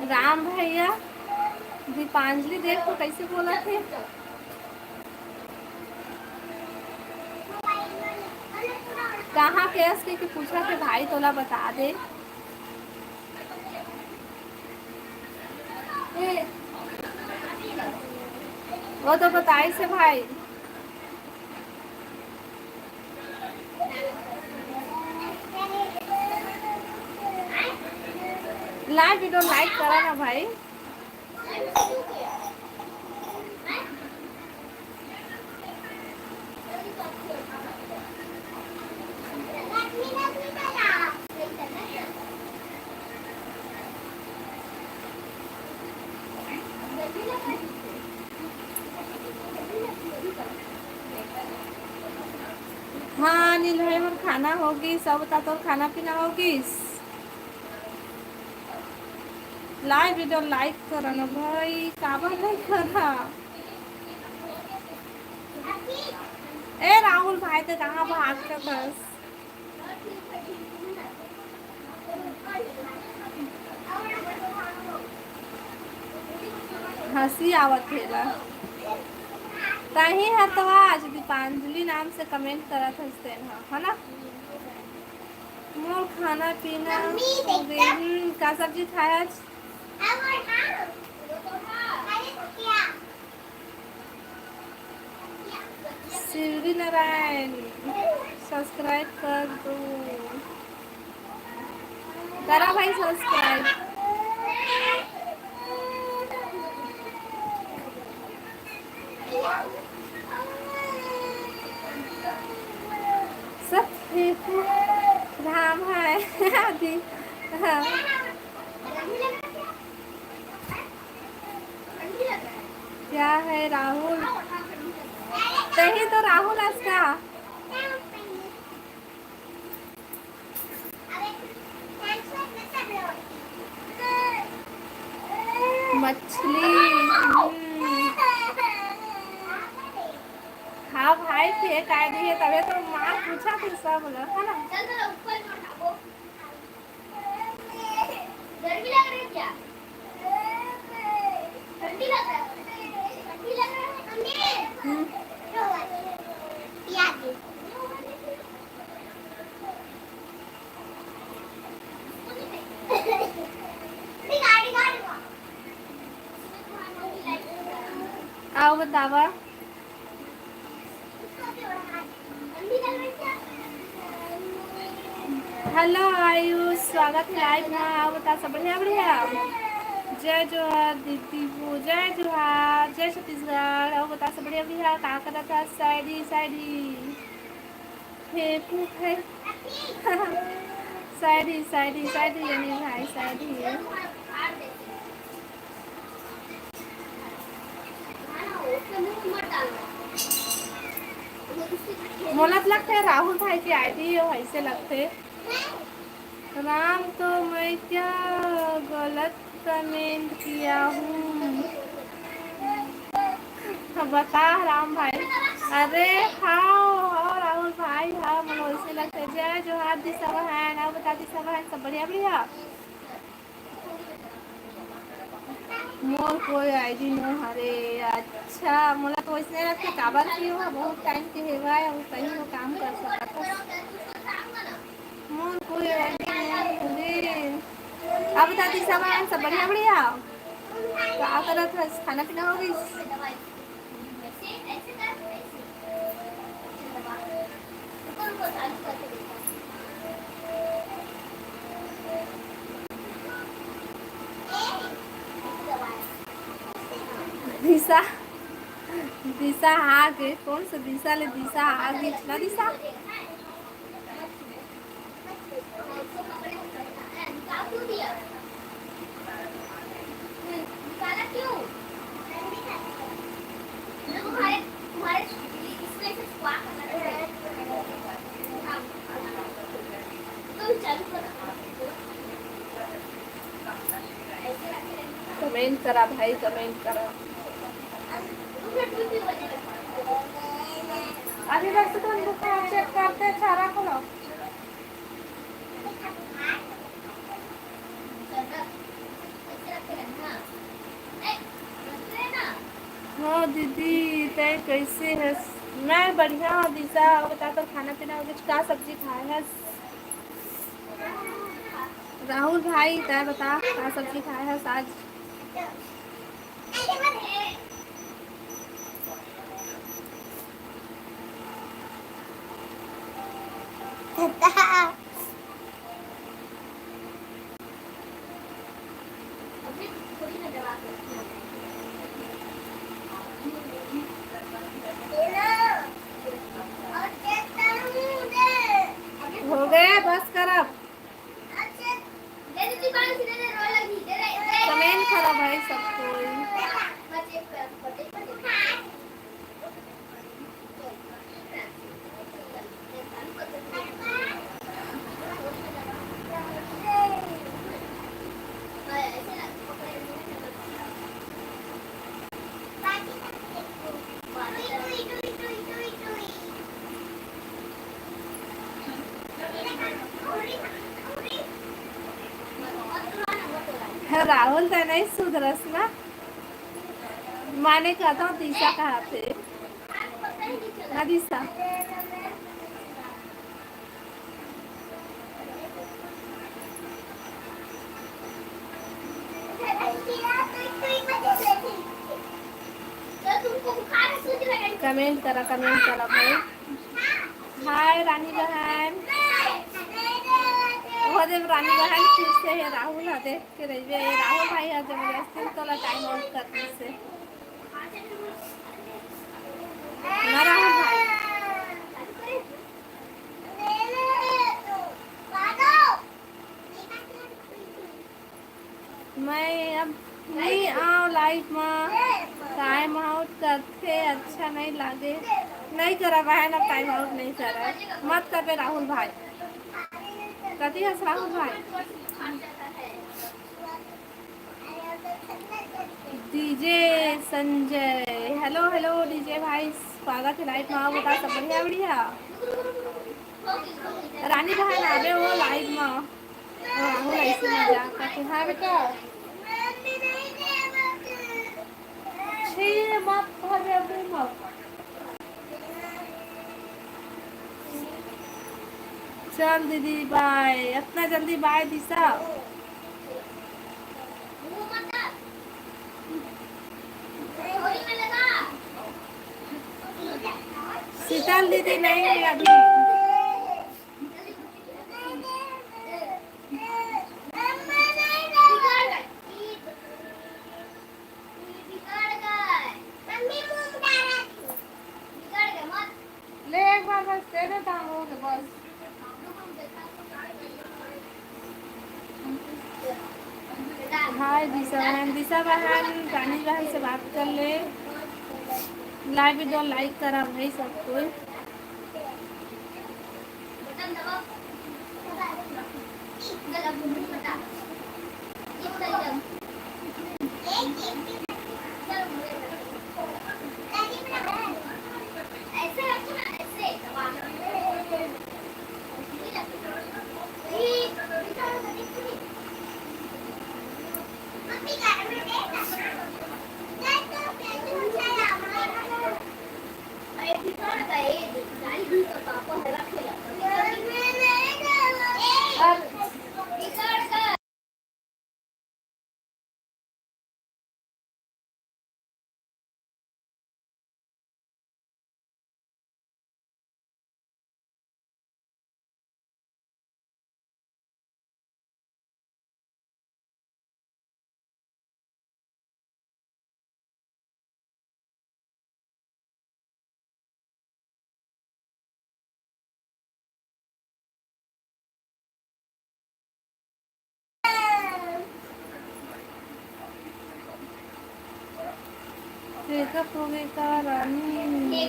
राम भैया, दीपांजलि देख तो कैसे बोला थे, कहाँ के अस के पूछा थे भाई, तोला बता दे। वो तो बताई से भाई। लाइव वीडियो लाइक करा ना भाई। हाँ अनिल भाई, मोर खाना हो गिस। अब बता, तोर खाना पीना हो गिस? लाइव वीडियो लाइक करा ना भाई, काबर नहीं करा? ए राहुल भाई, ते कहाँ भागत हस? हंसी आवत हे ला। तही ह तो आज दीपांजलि नाम से कमेंट करत हस तेन ह, है ना? मोर खाना पीना हो गे। हम्म, का सब्जी खाए आज? शिवरी नारायण सब्सक्राइब कर दो। करा भाई सब्सक्राइब। सब फेंकू राम है। आदि। हाँ। क्या है राहुल? तही तो राहुल अस का। मछली। हम्म। हाँ भाई, फेंक आए दिए, तबे तो माँ पूछा थी सब लोग, है ना? गर्मी लग रही है क्या? ठंडी लग रहा है? ठंडी लग रहा है? हम्म। आओ बतावा। हेलो आयुष, स्वागत है लाइव में। आओ बता, सब बढ़िया बढ़िया? जय जोहार दीदी हो, जय जोहार, जय छत्तीसगढ़। आओ बता, सब बढ़िया बढ़िया? का करत हस? साइडी साइडी फेंकू है। साइडी साइडी साइडी, यानी भाई साइडी। मोला तो लगथे राहुल भाई के आईडी हे, वैसे लगथे। राम, तो मैं क्या गलत कमेंट किया हूँ? बता राम भाई। अरे हाँ, हाँ राहुल भाई, हाँ, मोला वैसे लगथे। जय जोहार दिशा बहन, अउ बता दिशा बहन, सब बढ़िया बढ़िया? मोर कोई आईडी नो हरे। अच्छा, मोला तो वैसने लगथे, काबर कि वो बहुत टाइम के हेवय, अउ कहीं वो काम कर सकत हस। मोर कोई आईडी नो हरे। अब दादी सब, सब बढ़िया बढ़िया? का करत हस? खाना पीना हो गइस? दिशा, दिशा आ गे। कौन सा दिशा ले? दिशा आ गे ना दिशा। कमेंट करा भाई, कमेंट करा। अभी बस तुम दुकान चेक करते, छारा खोलो। हाँ दीदी, तै कैसे है? मैं बढ़िया हूँ दिशा। अउ बता, तो खाना पीना हो गया? का सब्जी खाए है? राहुल भाई, तै बता, का सब्जी खाए है आज? कोई। राहुल, तैं नहीं सुधरस ना। माने कहता हूँ, दिशा कहाँ थे? ना दिशा। Comment करा, comment करा भाई। हाय रानी बहन। वो देख रानी बहन फिर से है, राहुल हा देख के रहिबे। ये राहुल भाई हा जबरदस्ती तोला time out कर दिस हे। ना राहुल भाई। मैं अब नहीं आव live मा, time out करथे, अच्छा नहीं लागे, नहीं करा बहन, अब time out नहीं करा, मत करबे राहुल भाई। कथी हस राहुल भाई? DJ Sanjay, hello hello DJ भाई, स्वागत है live मा। बता सब बढ़िया बढ़िया। रानी बहन आबे वो live मा। राहुल ऐसे मजाक करके, हाँ बेटा। छे मत भर रे मुंह मा। चल दीदी bye, इतना जल्दी bye दिशा। शीतल दीदी नहीं है अभी। ले एक बार बस दे दे, काम हो गया बस। हाय दिशा बहन, दिशा बहन, रानी बहन से बात कर ले। Live video like करा भाई सब कोई। Breakup हो गई का रानी?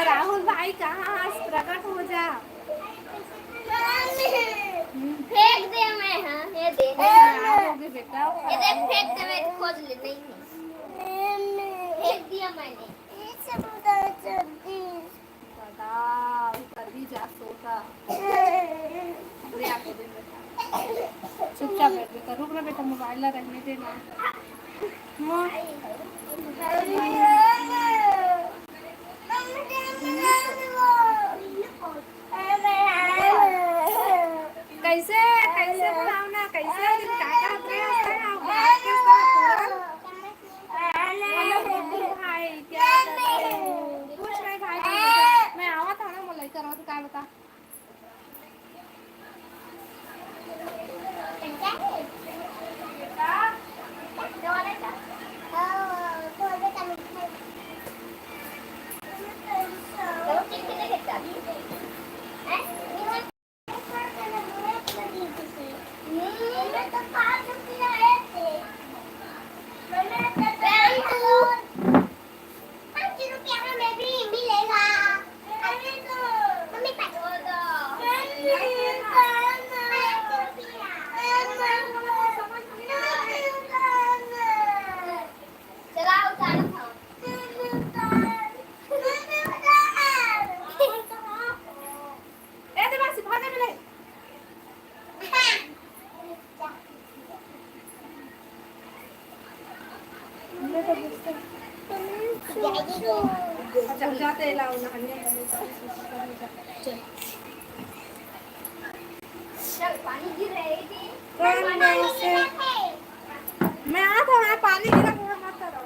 राहुल भाई कहाँ हस? प्रकट हो जा। फेंक दे मैं, हाँ, ये दे। हाँ, हो गई बेटा। ये देख, फेंक दे, मैं खोज ले, नहीं है। फेंक दिया मैंने। दादा, कभी जा सोता। ले आके दे बेटा। चुपचाप बैठ बेटा, रुक ना बेटा, mobile ला रहने दे ना। कैसे, कैसे बोलाओ ना, कैसे दिन का का अपने हाथ से ना, बाहर के साथ बोलाओ। हेलो गुड्डू भाई, क्या कर रहे हो? कुछ नहीं भाई, मैं आवा था ना, मोला इधर और का बता। अच्छा, जाते लाओ ना, अन्य। चल। चल, पानी गिर रहा है। कौन मैं पानी में से? गिरा है। मैं आ था, मैं पानी गिरा था, मत करो।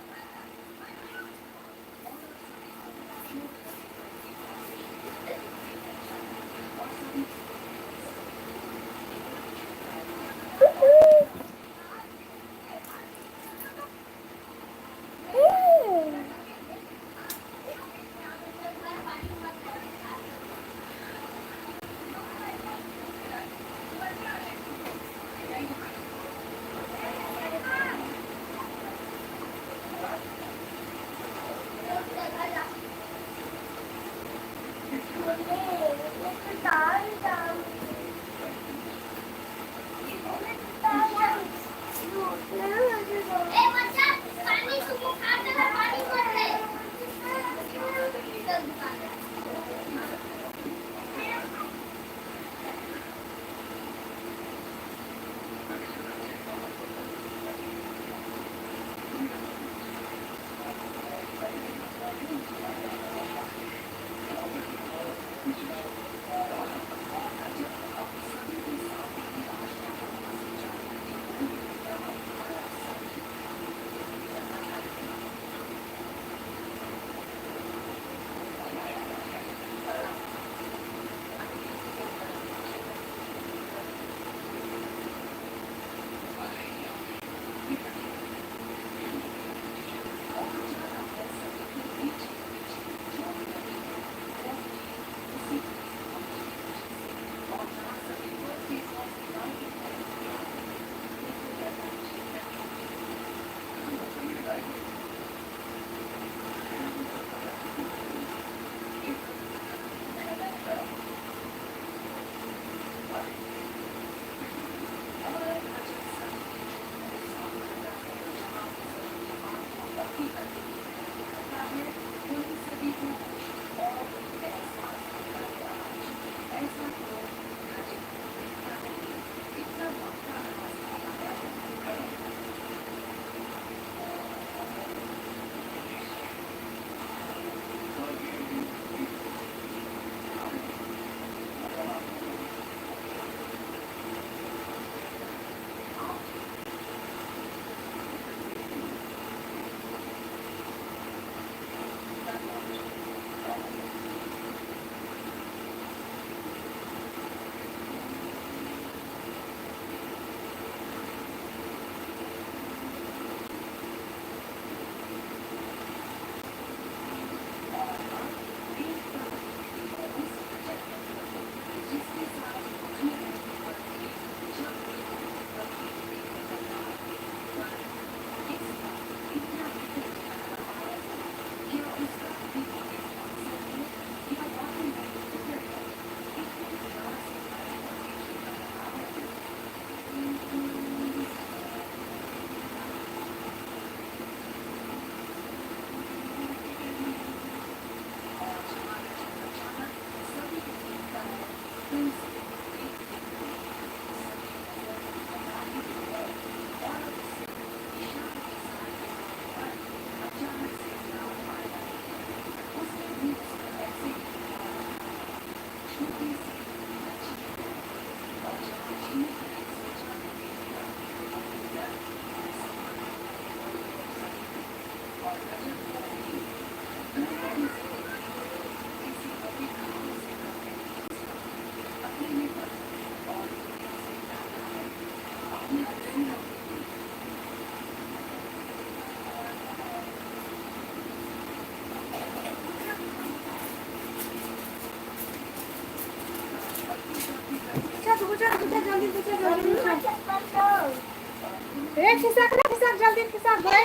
खिसक रे, खिसक, जल्दी खिसक रे।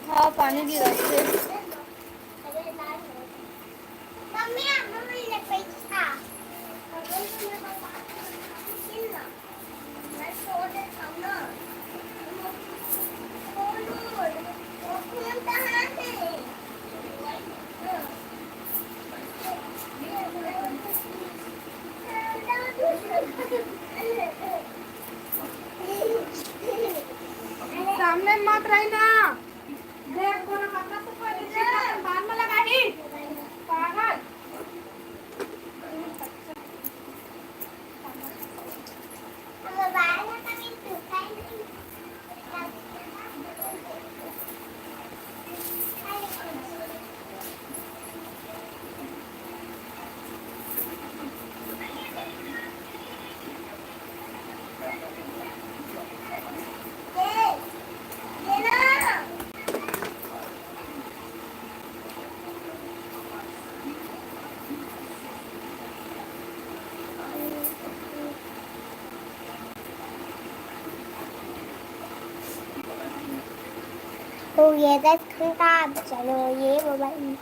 हाँ, पानी गिरथे। सामने मत रही ना। देख, कोनो कपड़ा से कोई नहीं छीट, अपन बाल में लगाही। पागल। हो गया दस घंटा। अब चलो, ये मोबाइल।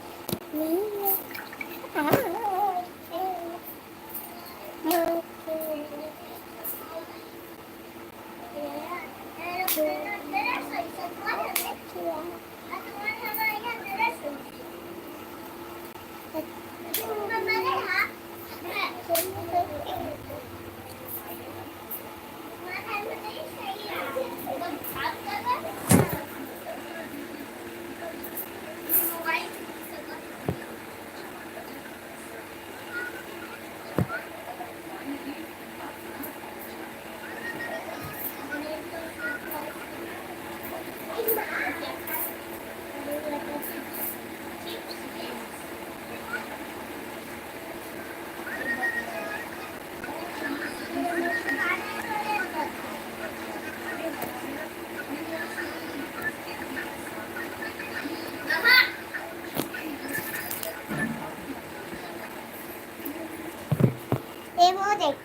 ये वो देख।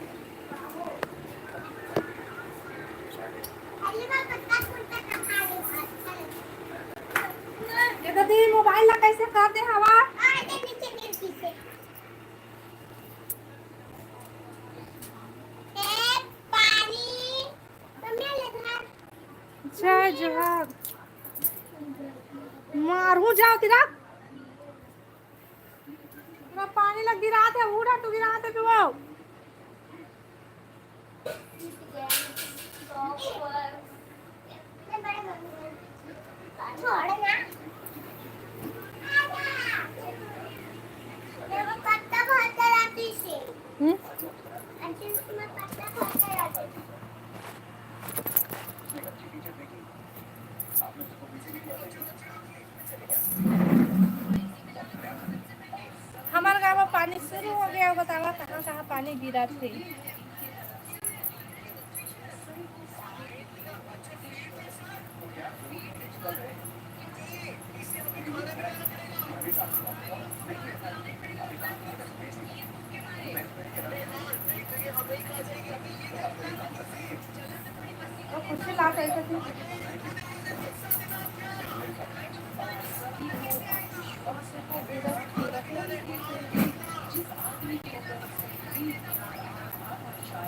ये दीदी, मोबाइल ला कैसे कर दे हवा? जय जोहार। मारहूँ जाओ तेरा। पूरा पानी लग गिरा थे, उड़ा तो गिरा थे तू। छोड़ ना। मेरे को पत्ता बहुत जलाती से। हम्म? आंटी, उसमें पत्ता बहुत जलाती। हमारे गाँव में पानी शुरू हो गया, बतावा कहाँ कहाँ पानी गिरा थे।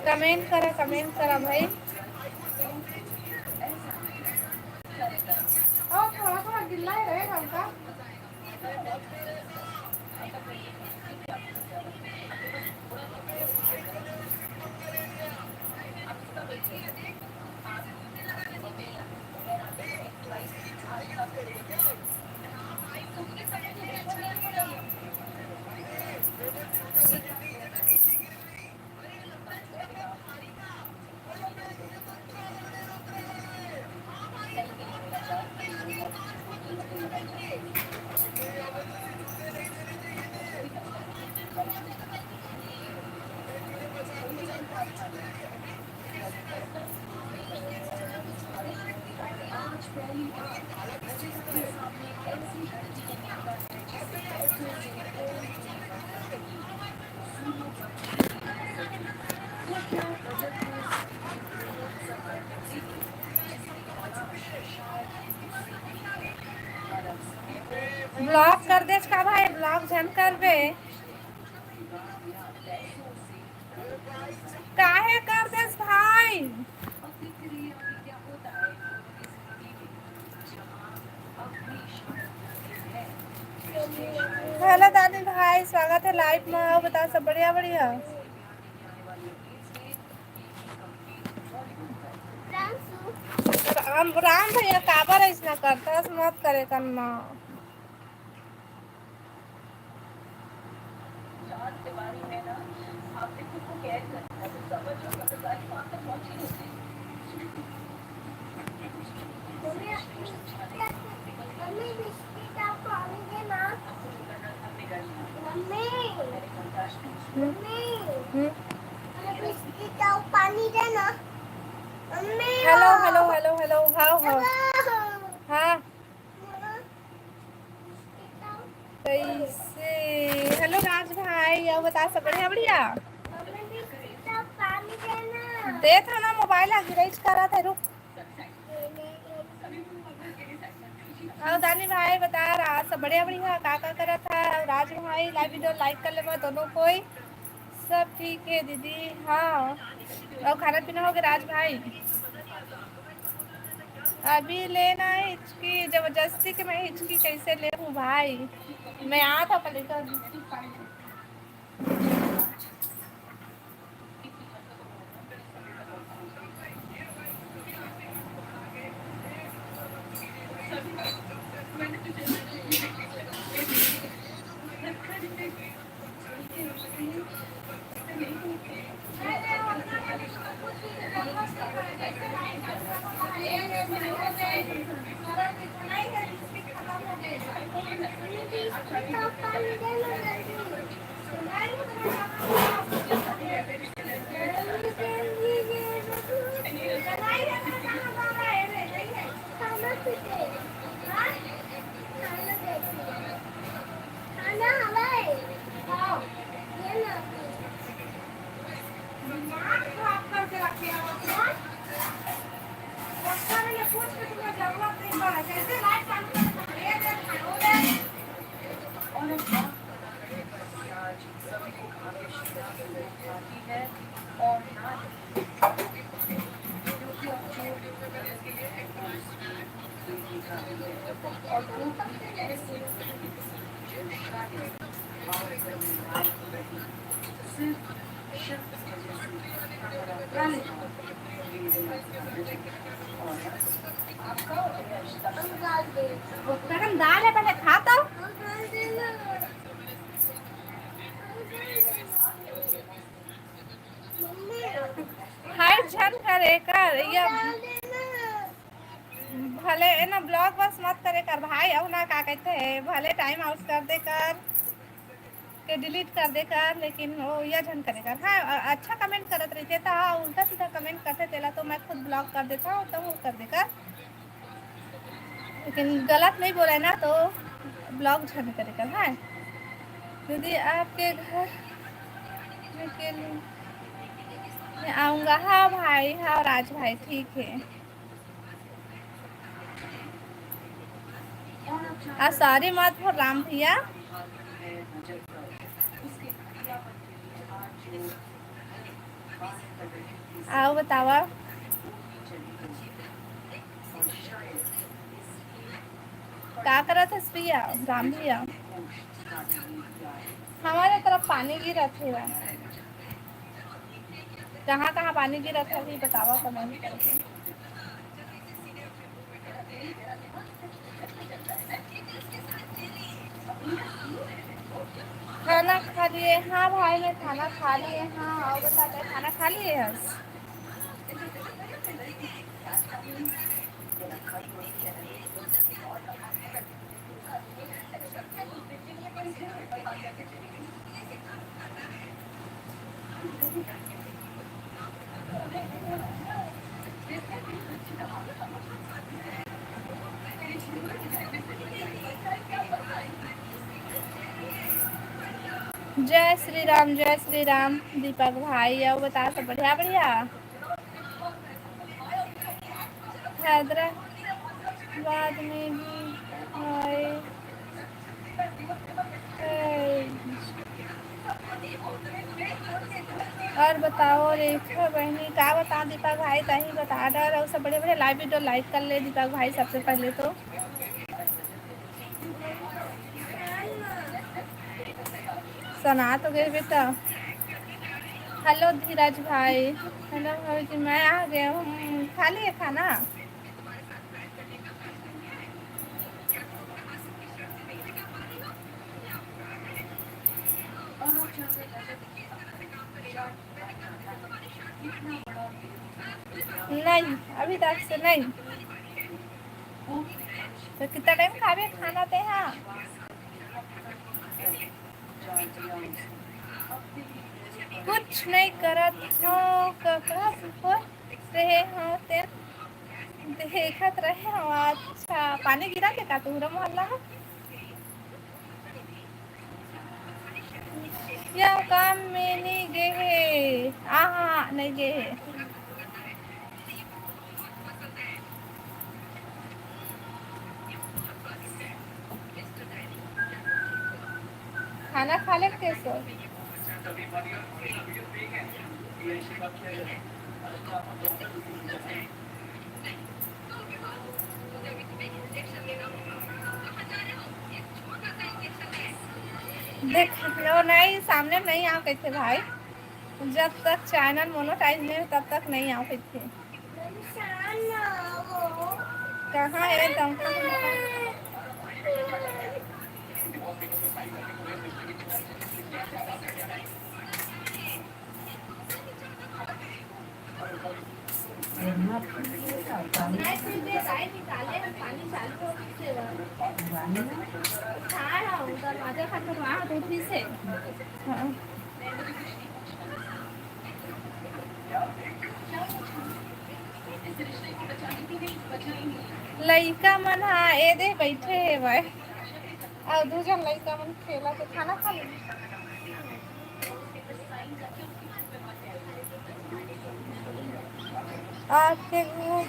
कमेंट करा, कमेंट करा भाई। और थोड़ा थोड़ा गिल्ला ही रहेगा उनका। ब्लॉक कर देस का भाई, ब्लॉक झन करबे। काहे कर देस भाई? हेलो दादी भाई, स्वागत है लाइव में। आओ, बताओ, सब बढ़िया? बढ़िया। हम राम भैया काबर अइसना करथस, मत करे करना। मम्मी, बिस्किट और पानी देना। मम्मी, हम्म। मम्मी, हम्म। मुझे बिस्किट और पानी देना। Mummy, hello, hello, hello, hello, हाँ, हाँ। हेलो। हाँ। कइसे? हेलो राज भाई, अउ बता, सब बढ़िया, बढ़िया? देत हँव ना, मोबाइल ह गिरइच करत हे, रुक। अउ दानी भाई बता, राज सब बढ़िया, बढ़िया, का का करत हे? अउ राज भाई, लाइव वीडियो लाइक कर लेबो दोनों कोई। सब ठीक हे दीदी। हाँ, अउ खाना पीना होगे राज भाई? अभी लेना हे हिचकी, जबरदस्ती के मैं हिचकी कइसे लेहूँ भाई? मैं आत हँव पहले तो। गरम दाल हे, पहले खा तो। हाय झन करे कर, ये भले ए ना, vlog बस मत करे कर भाई, अउ ना का कहिथे, भले time out कर दे कर, के delete कर दे कर, लेकिन वो ये झन करे कर। हाँ, अ-, अच्छा comment करत रहिथे, त उल्टा सीधा comment करथे, तेला तो मैं खुद block कर देथँव, त वो कर दे कर। लेकिन गलत नहीं बोले ना, तो block झन करे कर, हाँ। दीदी, आपके घर में के लिए मैं आऊँगा। हाँ भाई, हाँ राज भाई, ठीक है। आ, sorry मत बोल राम भैया। अउ बतावा, का करत हस भैया, राम भैया? हमर तरफ पानी गिरत हे। कहाँ कहाँ पानी गिरत हे, अभी बतावा comment करके। खाना खा लिए? हाँ भाई, मैं खाना खा लिए। हाँ, अउ बता, तैं खाना खा लिए हस? जय श्री राम, जय श्री राम दीपक भाई, अउ बता, सब बढ़िया, बढ़िया? हैदराबाद में भी है। अउ बताओ रेखा बहिनी, का बताओ दीपक भाई, तहीं बता डर। अउ सब बढ़िया बढ़िया live video like कर ले दीपक भाई, सबसे पहले तो। सना तो गए बेटा। हेलो धीरज भाई। हेलो भाई जी, मैं आ गया हूँ। खा लिए खाना? नहीं, अभी तक से नहीं। तो कितना टाइम खाबे खाना ते? हाँ, कुछ नहीं करत हो, कपड़ा सुखोत रहे हो ते देखत रहे हो। अच्छा, पानी गिरा के का तुहरा मोहल्ला में? या काम में नहीं गए हे। आ, हाँ, नहीं गए हे। खाना खा ले कैसे? देख लो नहीं, सामने नहीं आओ कहते भाई, जब तक चैनल मोनेटाइज नहीं हो तब तक नहीं आओ कहते। कहाँ है दमका? लइका मन हा ए दे बैठे हेवय, अउ दू झन लइका मन खेलत हे। खाना खा ले। आपके घर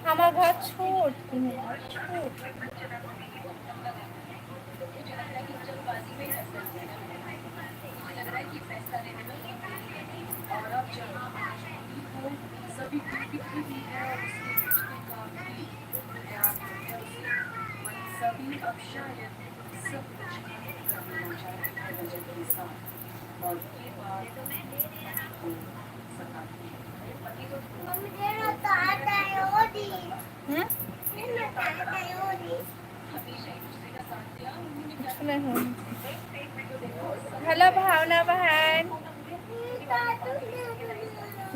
हमार घर छोट हे, छोट। हेलो भावना बहन,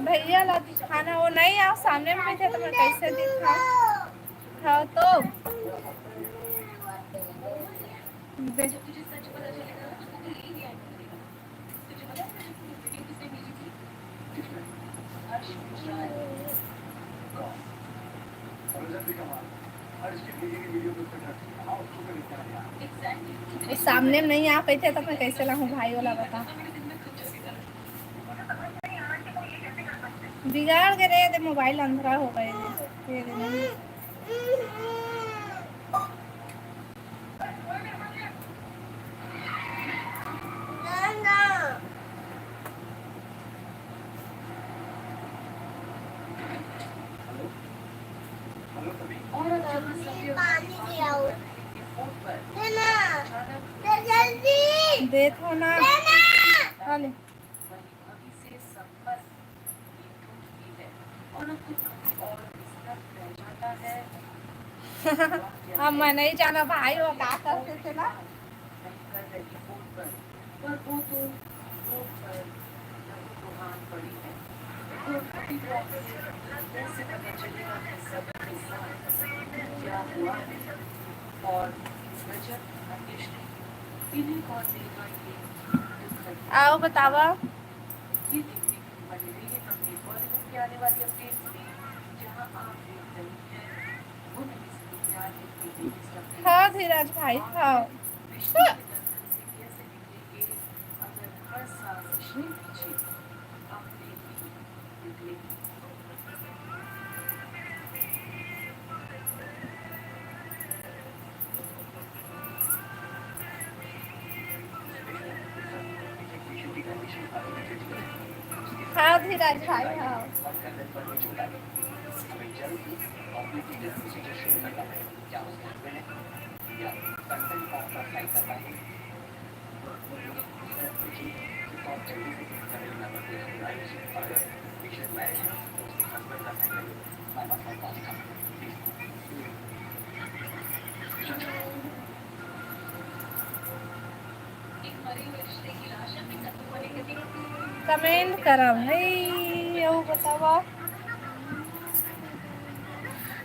भैया ला दिखाना, वो नहीं आओ सामने में बैठे तो मैं कैसे दिखा? हाँ तो दे। सामने में नहीं आ पाते तो मैं कैसे लाऊं भाई वाला बता। बिगाड़ के रे दे, मोबाइल अंधरा हो गए। देखो ना। हाँ ले। अब मैं नहीं जाना भाई, वो का करते थे ना। आओ बतावा। हाँ धीरज भाई, हाँ। हाँ धीरज भाई, हाँ। कमेंट करा भाई, अउ बतावा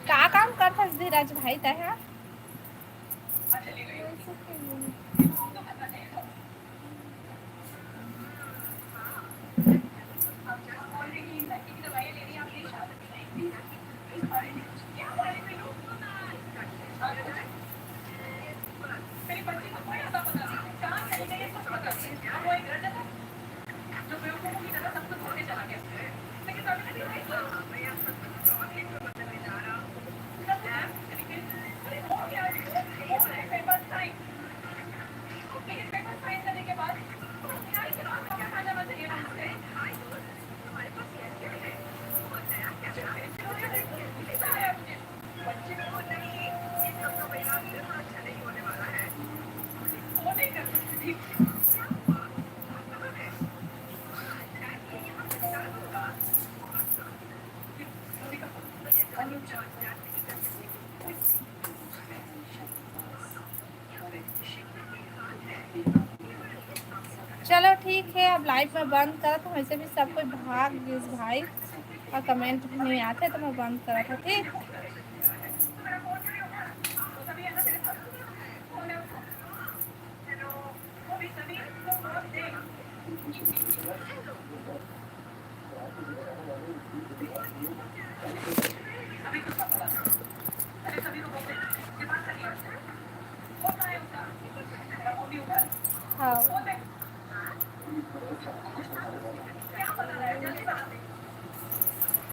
का काम करथस धीरज भाई तैं हा? चलो ठीक है, अब लाइव में बंद करत हूँ। वैसे भी सब कोई भाग गिस भाई, अउ कमेंट भी नहीं आथे, तो मैं बंद करत हूँ, ठीक।